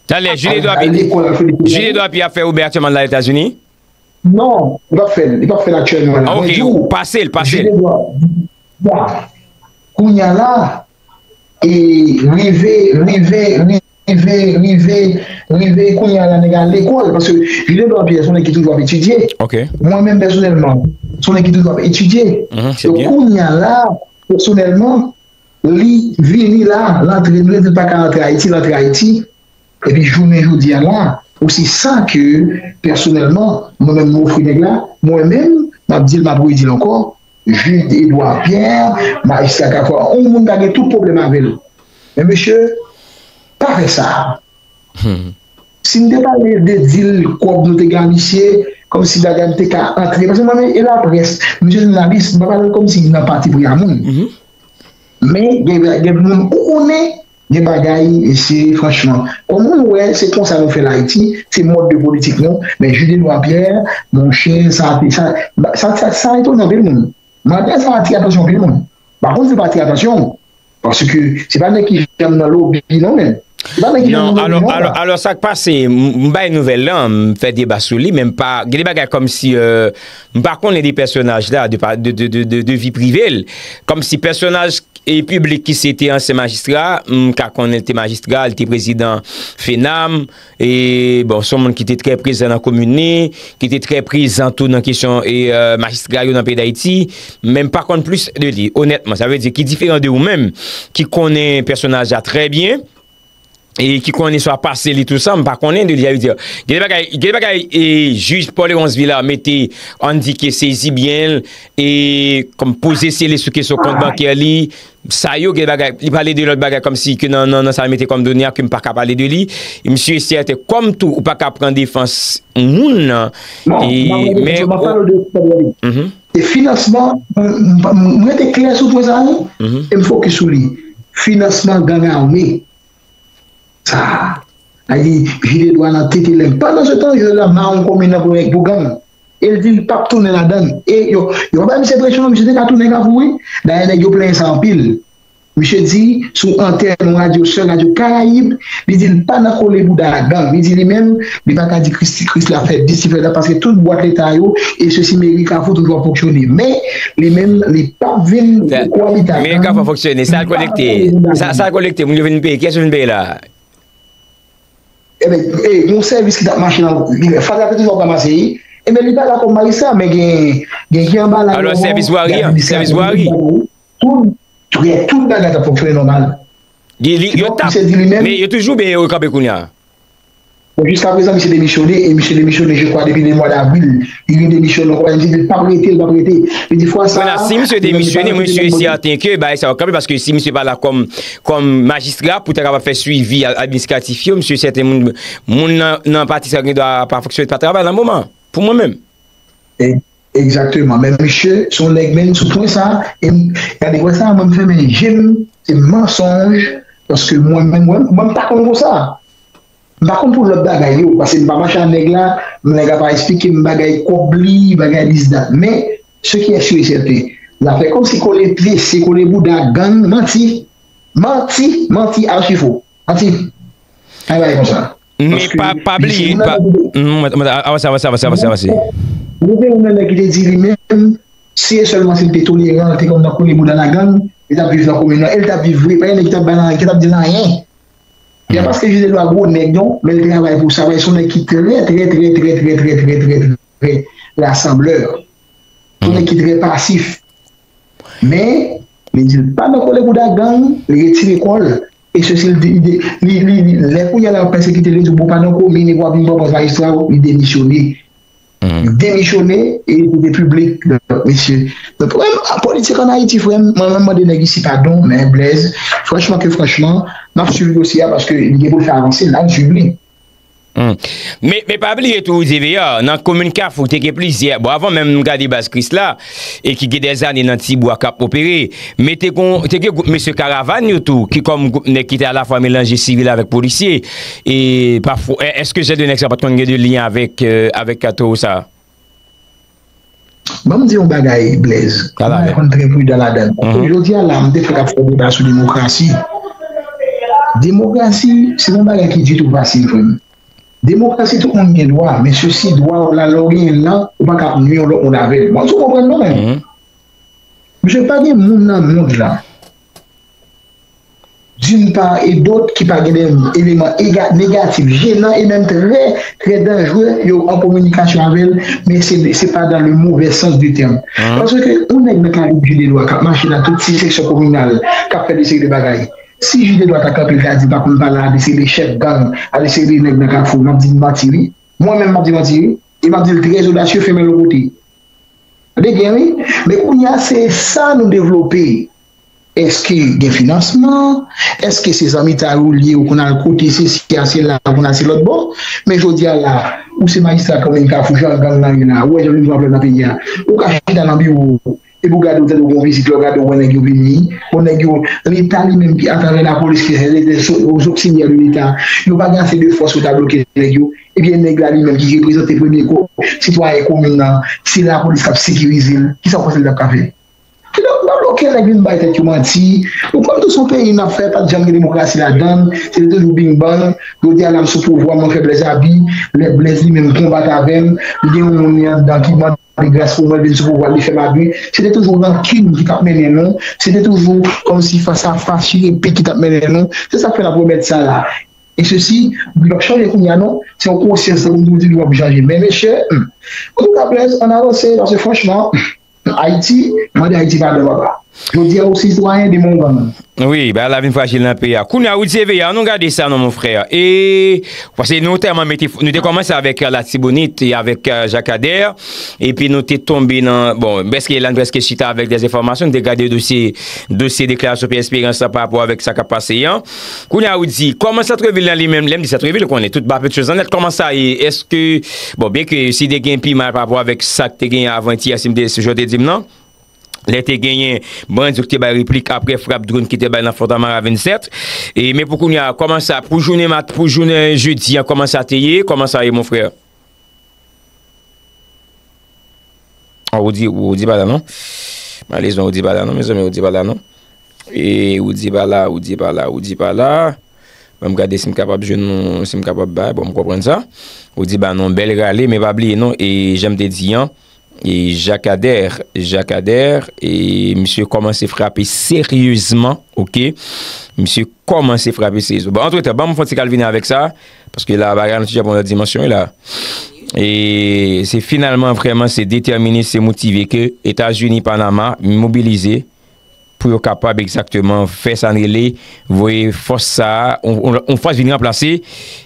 Talè, Jules Edouard Pierre, Jules Edouard Pierre ap fè Uber aktyèlman Ozetazini? Non, li p ap fè l, li p ap fè l aktyèlman la. Ah, ok, pase l, pase l. Jules Edouard, bon, kounye a la, e rive, rive, rive, rive, rive, kounye a la, nèg al lekòl, paske Jules Edouard Pierre, se yon nèg ki toujou ap etidye. Ok. Mwen menm, pèsonèlman, se yon nèg ki toujou ap etidye. Mhm, se byen. Kounye a la, pèsonèlman, li vini la, l antre, nou te di l pa ka antre Ayiti, l antre Ayiti. Epi jounen jodi a la, ou se sa ke, pèsonèlman, mwen menm, mwen ofri nèg la, mwen menm, m ap di l, m ap redi l ankò, Jules Edouard Pierre, majistra Kafou, yon moun ka gen tout pwoblèm avè l. Men mesye, pa fè sa. Si m te pale de dil kòb nou te gen a misye, kòmsi bagay m te ka antre. Paske mwen menm, e laprès, m jounalis, m pa pale l kòmsi nan pati pri a moun. Men, gen, gen moun ou konnen, gen bagay, mesye, franchman. Kòm ou wè, se konsa nou fè l Ayiti, se mòd de politik nou, men Jules Edouard Pierre, monchè, sa, sa, sa, sa, sa etone anpil moun. Mwen, sa atire atansyon anpil moun. Pa konn si l pa atire atansyon, paske se pa nèg ki janm nan lobi, non, men. Se pa nèg ki janm nan lobi, non, alò, la. Alò, sa k pase, m, m bay nouvèl lan, m fè deba sou li, men m pa, gen de bagay kòmsi, euh, m pa konnen de pèsonaj la, de, pa- de, de, de, de, de vi prive l. Kòmsi pèsonaj e piblik ki se te ansyen majistra, m ka konnen l te majistra, l te prezidan FENAM, e, bon, se yon moun ki te trè prezan nan komin li, ki te trè prezan tou nan kesyon, e, euh, majistra yo nan peyi Dayiti, men m pa konn plis de li, onètman. Sa vle di ki diferan de ou menm, ki konnen pèsonaj la trè byen, e ki konnen swa pase li tou sa, m pa konnen de li, sa vle di, gen de bagay, gen de bagay, e, jij Paul Léonce Villard mete, ann di ke sezi byen l, e, kòm poze sele sou kesyon kont bankè li, sa yo, gen bagay, li pale de lòt bagay kòmsi ke nan, nan, nan sa l mete kòm done a ke m pa ka pale de li. E misye sèten, kòm tou, ou pa ka pran defans moun nan. Non, e, m ap pale de, men, m ap pale de, mhm. E finansman, m, m, m rete klè sou pwen sa a, wi. Mhm. E m fokis sou li. Finansman gang ame. Sa, a di, vide dwa nan tete lèg. Pandan se tan, yo la mawon komin nan pou, pou gang. E l di l p ap tounen ladan l. E yo, yo pa bay misye presyon, non, misye te ka tounen Kafou, wi. Dayè, nèg yo plenyen sa anpil. Misye di, sou antèn yon radyo, sèl radyo Karayib, li di l pa nan kole bouda ak gang. Li di li menm, li pa ka di Kris, Kris la fè dis, li fè dat, paske tout bwat leta yo, e sesi meri Kafou toujou ap fonksyone. Men, li menm, li p ap vin kowabite ak gang. Men Kafou fonksyone, sa l kolekte, sa, sa l kolekte, moun yo vin peye, kiyès yo vin peye la? Ebyen, e, yon sèvis ki t ap mache nan, li, fatra te toujou ap ranmase, ebyen, li pa la kòm majistra, men gen, gen ki anba la. Alò, sèvis vwari an, sèvis vwari. Tout, tout, tout bagay t ap fonksyone nòmal. Li, li, yo t ap, men yo toujou benyen yo kanpe kounye a. Bon, jiska prezan, misye demisyone, e misye demisyone, je kwa, depi le mwa davwil. Li gen demisyon nan konpayi, li di l p ap rete, li p ap rete. Li di fwa sa a, si misye demisyone, mwen si e sèten ke bagay sa yo kanpe, paske si misye pa la kòm, kòm majistra pou ta kapab fè swivi a- administratif yo, msye sèten moun, moun nan, nan pati sa gen dwa pa fonksyone, pa travay nan moman, pou mwen menm. E- Egzakteman. Men misye, se yon nèg menm sou pwen sa, e m- gade, wè sa, mwen m fèmen je m, se mansonj, paske mwen menm, mwen, mwen m pa konn konsa. M pa konn pou lòt bagay yo, paske m pa mache ak nèg la, nèg la pa eksplike m bagay kòb li, bagay dis dat. Men, ce qui est sûr et certain, zafè kòmsi kole pye, se kole bouda gang, manti. Manti, manti, achi fo. Manti. Ann bagay konsa. Men pa, pa bliye, pa, avanse, avanse, avanse, avanse, avanse. Ou gen yon nèg ki te di li menm, si e sèlman si l te toleran, l te konn nan kole bouda nan gang, li t ap viv nan komin nan, e l t ap viv vre, pa gen nèg ki t ap ba l anyen, ki t ap di l anyen. Se pa paske Jide Lwa gwo nèg non, men l travay pou sa, se yon nèg ki trè, trè, trè rasanblè. Se yon nèg ki trè pasif. Men, li di l pa nan kole bouda gang, li retire kò l. E sesi, li, li, li, li, li, lè kounye a la yo pèsekite l, yo di w, bon, pa nan komin, epi w ap vin pran pòz majistra, li demisyone. Li demisyone, e li kite piblik, donk, mesye. Donk, wè, politik ann Ayiti, frè m, mwen, mwen mande nèg isi padon, men Blaise, franchman ke franchman, m ap swiv dosye a paske li gen pou l fè avanse, n ap swiv li. Hmm. Men, men pa bliye tou, Xavier, nan komin Kafou, te gen plizyè, bon, avan menm nou gade baz Krisla, e ki gen dèzane nan Tibwa k ap opere, men te gon, te gen gwoup mesye Karavàn yo tou, ki kòm gwoup nèg ki te alafwa melanje sivil avèk polisye, e pafwa, è-, èske jan de nèg sa pa t konn gen de lyen avèk, euh, avèk Kato sa? Ban m di yon bagay, Blaise. Ala, mwen konn trè pridan ladan l. Paske jodi a la, m te fèk ap fè deba sou demokrasi. Demokrasi, se yon bagay ki ditou fasil, frè m. Demokrasi, tout moun gen dwa, men sesi dwa w la, lè w genyen l lan, ou pa ka ap nwi yon lòt moun avè l. Mwen, si w konprann mwen menm. Misye, pa gen moun nan mond lan, d'une part et d'autre, ki pa gen de eleman negatif, jenan e menm trè, trè danjere, yo an kominikasyon avè l, men se, se pa dans le mauvais sens du terme. Paske yon nèg nan Karib Jide Dwa k ap mache nan tout ti seksyon kominal, k ap fè de seri de bagay. Si Jide Dwa ta kanpe, l ta di, pa konn pale a de seri de chèf gang, a de seri de nèg nan Kafou, m ap di l manti, wi. Mwen menm, m ap di l manti, wi. E m ap di l trè odasye, fè men l yon kote. Tande byen, wi. Men kounye a, se sa nou devlope. Èske gen finansman? Èske se zanmitay ou li ye, ou konn al kote sesi a, sela, ou konn al se lòt bò? Men jodi a la, ou se majistra komin Kafou, jan gang nan ye la, ou wè jan nou pran pran nan peyi a. Ou ka chita nan biwo, epi w gade, ou tande w gen yon vizit, lè w gade, ou wè nèg yo vini. Bon, nèg yo, Leta li menm ki atravè lapolis ki se de zoksilyè de Leta, yo pa gen ase de fòs pou ta bloke nèg yo. Ebyen, nèg la li menm ki reprezante premye ko, sitwayen komin nan, se lapolis k ap sekirize l. Kisa w panse l t ap ka fè? Kidonk, pa bloke nèg vin bay tèt yo manti. Ou konn tou se yon peyi n ap fè, pa t janm gen demokrasi ladan l. Se te toujou bing bang. Jodi a la m sou pouvwa, mwen fè Blaise abi. Lè Blaise li menm konbat avè m, li gen yon moun li anndan ki mande gras pou mwen, l vin sou pouvwa, li fè m abi. Se te toujou rankin ki t ap mennen nou. Se te toujou kòmsi fas a fas, chire pik ki t ap mennen nou. Se sa k fè n ap remèt sa la. E sesi, nou p ap chanje kounye a non. Se yon konsyans, tankou m di w, w ap chanje. Men mesye, hmm. Antouka, Blaise, ann avanse, paske franchman, Ayiti, mande Ayiti padon, papa. Jodi a, ou sitwayen, demen w gang. Wi, bagay la vin frajil nan peyi a. Kounye a, Rudy Eveillard, nou gade sa non, mon frè. E, paske nou tèlman mete, nou te kòmanse avèk, euh, Latibonit e avèk, euh, Jakadè. Epi nou te tonbe nan, bon, prèske la, n prèske chita avèk dèzenfòmasyon, n te gade dosye, dosye deklarasyon Pierre Espérance la pa rapò avèk sa k ap pase an. Kounye a, Rudy, kòman santrevil lan li menm, lè m di santrevil, ou konnen, tout ba pèt choz an nèt, kòman sa ye? Èske, bon, byenke si te gen pi mal pa rapò avèk sa k te genyen avan yè, si m te, si jan w te di m nan, lè te genyen bandi yo ki te bay replik apre frap dwòn ki te bay nan Fontamara vennsèt, e, men pou kounye a, kòman sa, pou jounen mat-, pou jounen jedi an, kòman sa te ye, kòman sa ye, mon frè? Ah, Rudy, Rudy pa la non. Malerezman, Rudy pa la non, mezanmi, Rudy pa la non. E Rudy pa la, Rudy pa la, Rudy pa la. Ban m gade si m kapab jwenn nou, si m kapab bay, bon, m konprann sa. Rudy ba nou bèl rale, men pa bliye non, e jan m te di an, e Jakadè, Jakadè, e misye kòmanse frape seryezman, oke? Misye kòmanse frape seryezman. Bon, antretan, ban m fè yon ti kal vini avèk sa, paske la, bagay la, nou ti jan pran lòt dimansyon, wi, la. E se finalman, vrèman, se detèmine, se motive ke Etazini, Panama mobilize pou yo kapab egzakteman fè sa n rele voye fòs sa a, on, on, on fòs vin ranplase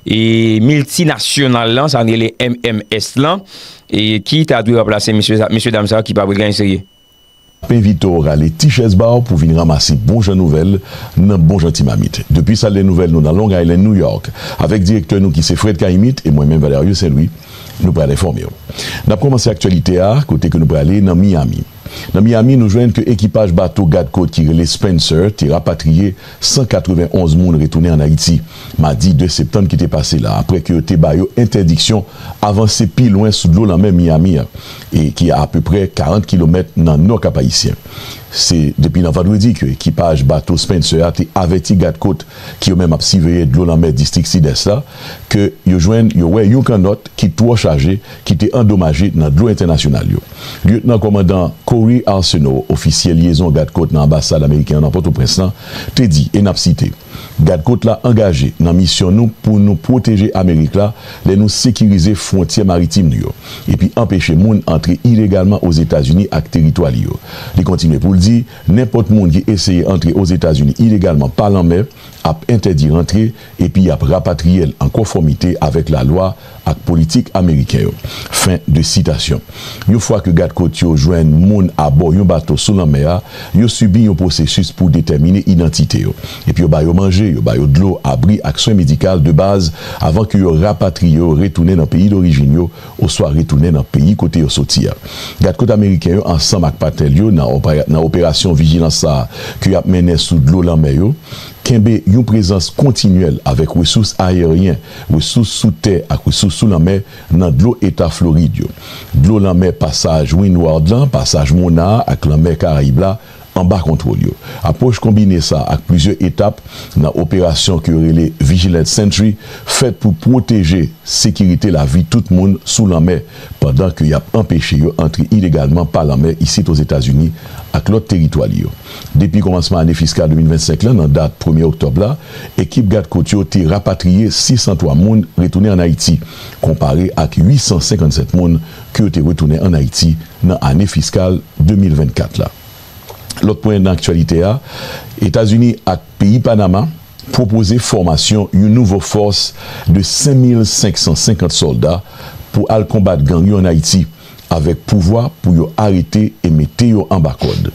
e miltinasyonal lan, sa n rele M M S lan, e ki ta dwe ranplase mesye, mesye dam sa yo ki pa vle ganyen serye. Ap envite w rale ti chèz ba w pou vin ranmase bon jan nouvèl nan bon jan ti mamit. Depi sal dè nouvèl nou nan Long Island, New York, avèk direktè nou ki se Fred Caïmite e mwen menm, Valerio Saint Louis, nou pral enfòme w. N ap kòmanse aktyalite a kote ke nou prale nan Miami. Nan Miami, nou jwenn ke ekipaj bato gadkòt ki rele Spencer te rapatriye san katrevenn onz moun retounen ann Ayiti, madi de septanm ki te pase la, apre ke yo te ba yo entèdiksyon avanse pi lwen sou dlo lanmè Miami an, e ki a apeprè karant kilomèt nan nò Kap Ayisyen. Se depi nan vandredi ke ekipaj bato Spencer a te avèti gadkòt ki yo menm ap siveye dlo lanmè distrik Sidès la, ke yo jwenn, yo wè yon kannòt ki twò chaje, ki te andomaje nan dlo entènasyonal yo. Lyetnan kòmandan Corey Arsenault, ofisye lyezon gadkòt nan anbasad ameriken an nan Pòtoprens lan, te di, e n ap site, Gadkòt la angaje nan misyon nou pou nou pwoteje Amerik la lè nou sekirize fwontyè maritim nou yo, epi anpeche moun antre ilegalman Ozetazini ak teritwa li yo. Li kontinye pou l di, nenpòt moun ki eseye antre Ozetazini ilegalman pa lanmè ap entèdi rantre epi y ap rapatriye l an konfòmite avèk lalwa ak politik ameriken yo. Fen de sitasyon. Yon fwa ke gadkòt yo jwenn moun abò yon bato sou lanmè a, yo sibi yon pwosesis pou detèmine idantite yo. Epi yo ba yo manje, yo ba yo dlo, abri ak swen medikal de baz avan ke yo rapatriye yo retounen nan peyi dorijin yo oswa retounen nan peyi kote yo soti a. Gadkòt ameriken yo ansanm ak patnè l yo nan opera-, nan operasyon vijilans sa a ke y ap mennen sou dlo lanmè yo, kenbe yon prezans kontinyèl avèk resous ayeryen, resous sou tè ak resous sou lanmè nan dlo eta Florid yo. Dlo lanmè pasaj Windward lan, pasaj Mona ak lanmè Karayib la anba kontwòl yo. Apwòch konbine sa ak plizyè etap nan operasyon ke yo rele Vigilant Sentry fèt pou pwoteje sekirite lavi tout moun sou lanmè pandan ke y ap anpeche yo antre ilegalman pa lanmè isit Ozetazini ak lòt teritwa li yo. Depi kòmansman ane fiskal de mil vennsenk lan, nan dat premye oktòb la, ekip gadkòt yo te rapatriye sis san twa moun retounen ann Ayiti, konpare ak uit san senkannsèt moun ke yo te retounen ann Ayiti nan ane fiskal de mil vennkat la. Lòt pwen nan aktyalite a, Etazini ak peyi Panama pwopoze fòmasyon yon nouvo fòs de senk mil senk san senkant sòlda pou al konbat gang yo ann Ayiti, avèk pouvwa pou yo arete e mete yo anba kòd.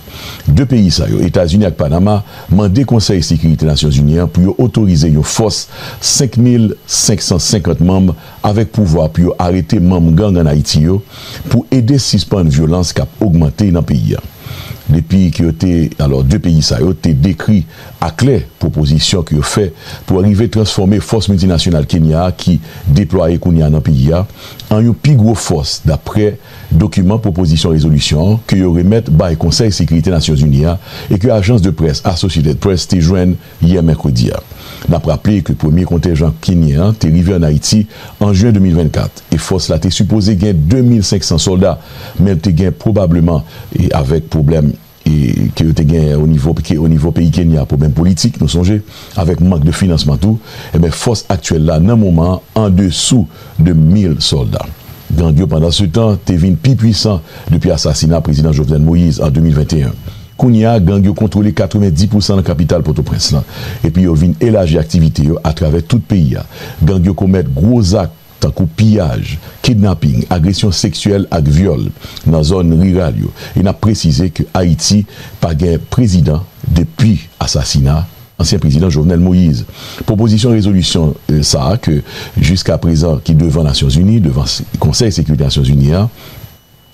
De peyi sa yo, Etazini ak Panama, mande Konsèy Sekirite Nasyonzini an pou yo otorize yon fòs senk mil senk san senkant manm avèk pouvwa pou yo arete manm gang ann Ayiti yo pou ede sispann vyolans k ap ogmante nan peyi a. Depi ke yo te, alò, de peyi sa yo te dekri aklè pwopozisyon ke yo fè pou rive transfòme fòs miltinasyonal Kenya a ki deplwaye kounye a nan peyi a an yon pi gwo fòs, daprè dokiman pwopozisyon rezolisyon an ke yo remèt bay Konsèy Sekirite Nasyonzini a e ke ajans de près Associated Press te jwenn yè mèkredi a. N ap raple ke premye kontenjan kenyen an te rive ann Ayiti an jen de mil vennkat e fòs la te sipoze gen de mil senk san sòlda, men l te gen pwobableman, e avèk pwoblèm e ke yo te genyen o nivo, ke o nivo peyi Kenya, pwoblèm politik, nou sonje, avèk mank de finansman tou, ebyen, fòs aktyèl la, nan moman an, andesou de mil sòlda. Gang yo, pandansetan, te vin pi pwisan depi asasina Prezidan Jovenel Moïse an de mil venteyen. Kounye a, gang yo kontwole katrevenndis pousan nan kapital Pòtoprens lan, epi yo vin elaji aktivite yo atravè tout peyi a. Gang yo komèt gwo zak tankou piyaj, kidnaping, agresyon seksyèl ak vyòl nan zòn riral yo. E n ap presize ke Ayiti pa gen prezidan depi asasina ansyen prezidan Jovenel Moïse. Pwopozisyon rezolisyon, eh, sa a ke jiskaprezan ki devan Nasyonzini, devan s-, Konsèy Sekirite Nasyonzini a,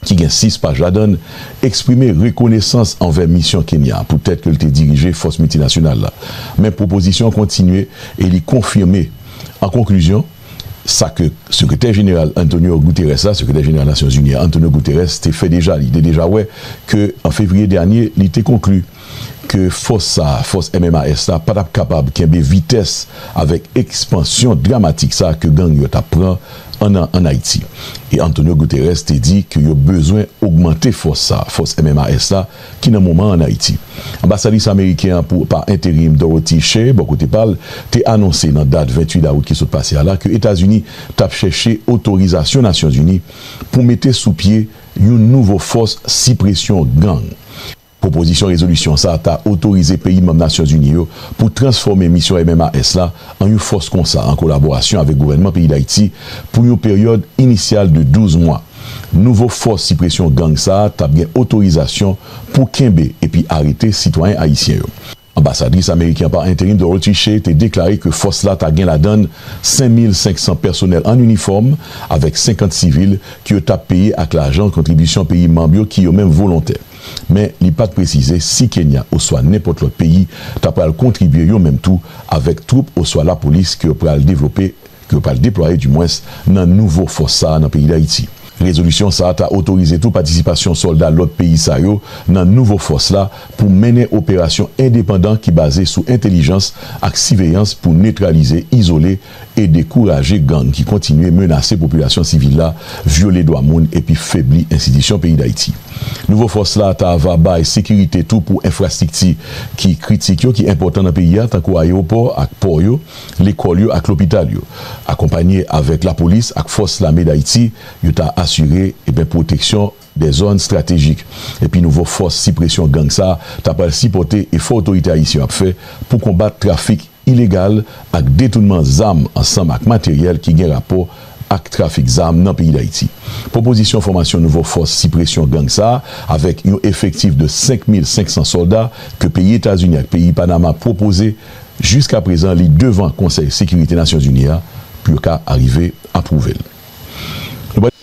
ki gen sis paj ladan l, eksprime rekonesans anvè misyon Kenya poutèt ke l te dirije fòs miltinasyonal la. Men pwopozisyon an kontinye e li konfime, an konklizyon, sa ke Sekretè Jeneral Antonio Guterres la, Sekretè Jeneral Nasyonzini a, Antonio Guterres, te fè deja. Li te deja wè ke, an fevriye dènye, li te konkli ke fòs sa a, fòs M M A S la, pa t ap kapab kenbe vitès avèk ekspansyon dramatik sa a ke gang yo t ap pran ann, ann Ayiti. E Antonio Guterres te di ke yo bezwen ogmante fòs sa a, fòs M M A S la, ki nan moman an ann Ayiti. Anbasadris ameriken an pou, pa enterim, Dorothy Shea, bò kote pa l, te anonse nan dat venntuit dawout ki sot pase a la ke Etazini t ap chèche otorizasyon Nasyonzini pou mete sou pye yon nouvo fòs sipresyon gang. Pwopozisyon rezolisyon sa a ta otorize peyi manm Nasyonzini yo pou transfòme misyon M M A S la an yon fòs konsa, an kolaborasyon avèk gouvènman peyi Dayiti, pou yon peryòd inisyal de douz mwa. Nouvo fòs sipresyon gang sa a t ap gen otorizasyon pou kenbe epi arete sitwayen ayisyen yo. Anbasadris ameriken an pa enterim Dorothy Shea te deklare ke fòs la ta gen ladan l senk mil senk san pèsonèl an inifòm avèk senkant sivil ke yo t ap peye ak lajan kontribisyon peyi manm yo ki yo menm volontè. Men, li pa t presize si Kenya oswa nenpòt lòt peyi ta pral kontribye yo menm tou avèk twoup oswa lapolis ke yo pral devlope, ke yo pral deplwaye, dimwens, nan nouvo fòs sa a nan peyi Dayiti. Rezolisyon sa a ta otorize tou patisipasyon sòlda lòt peyi sa yo nan nouvo fòs la pou mennen operasyon endepandan ki baze sou entèlijans ak siveyans pou netralize, izole e dekouraje gang ki kontinye menase popilasyon sivil la, vyole dwa moun epi febli enstitisyon peyi Dayiti. Nouvo fòs la ta va bay sekirite tou pou enfrastrikti ki kritik yo, ki enpòtan nan peyi a, tankou ayewopò ak pò yo, lekòl yo ak lopital yo. Akonpanye avèk lapolis ak fòs lame Dayiti, yo ta asire, eben, pwoteksyon de zòn estratejik. Epi nouvo fòs sipresyon gang sa a ta pral sipòte efò otorite ayisyen yo ap fè pou konbat trafik ilegal ak detounman zam ansanm ak materyèl ki gen rapò ak trafik zam nan peyi Dayiti. Pwopozisyon fòmasyon nouvo fòs sipresyon gang sa a, avèk yon efektif de senk mil senk san sòlda ke peyi Etazini ak peyi Panama pwopoze, jiskaprezan li devan Konsèy Sekirite Nasyonzini a pou yo ka arive apwouve l. Nou pral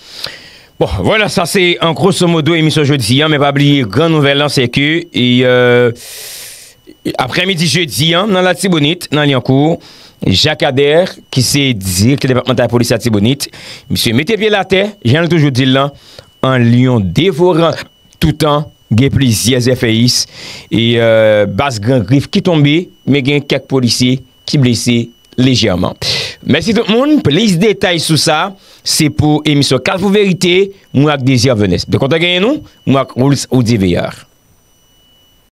Bon, vwala, sa se an grosso modo emisyon jodi a, men pa bliye gran nouvèl lan, se ke, e, euh, aprèmidi jedi an, nan Latibonit, nan Lyankou, Jacques Ader, ki se direktè depatmantal polis Latibonit, misye mete pye l atè, jan l toujou di l lan, an lyon devoran toutan, gen plizyè zèfèyis e euh, baz Gran Grif ki tonbe, men gen kèk polisye ki blese lejèman. Mèsi tout moun. Plis detay sou sa, se pou emisyon Carrefour Verite, mwen ak Désir Venès. Mwen kontan genyen nou, mwen ak Rolls Audiveillard.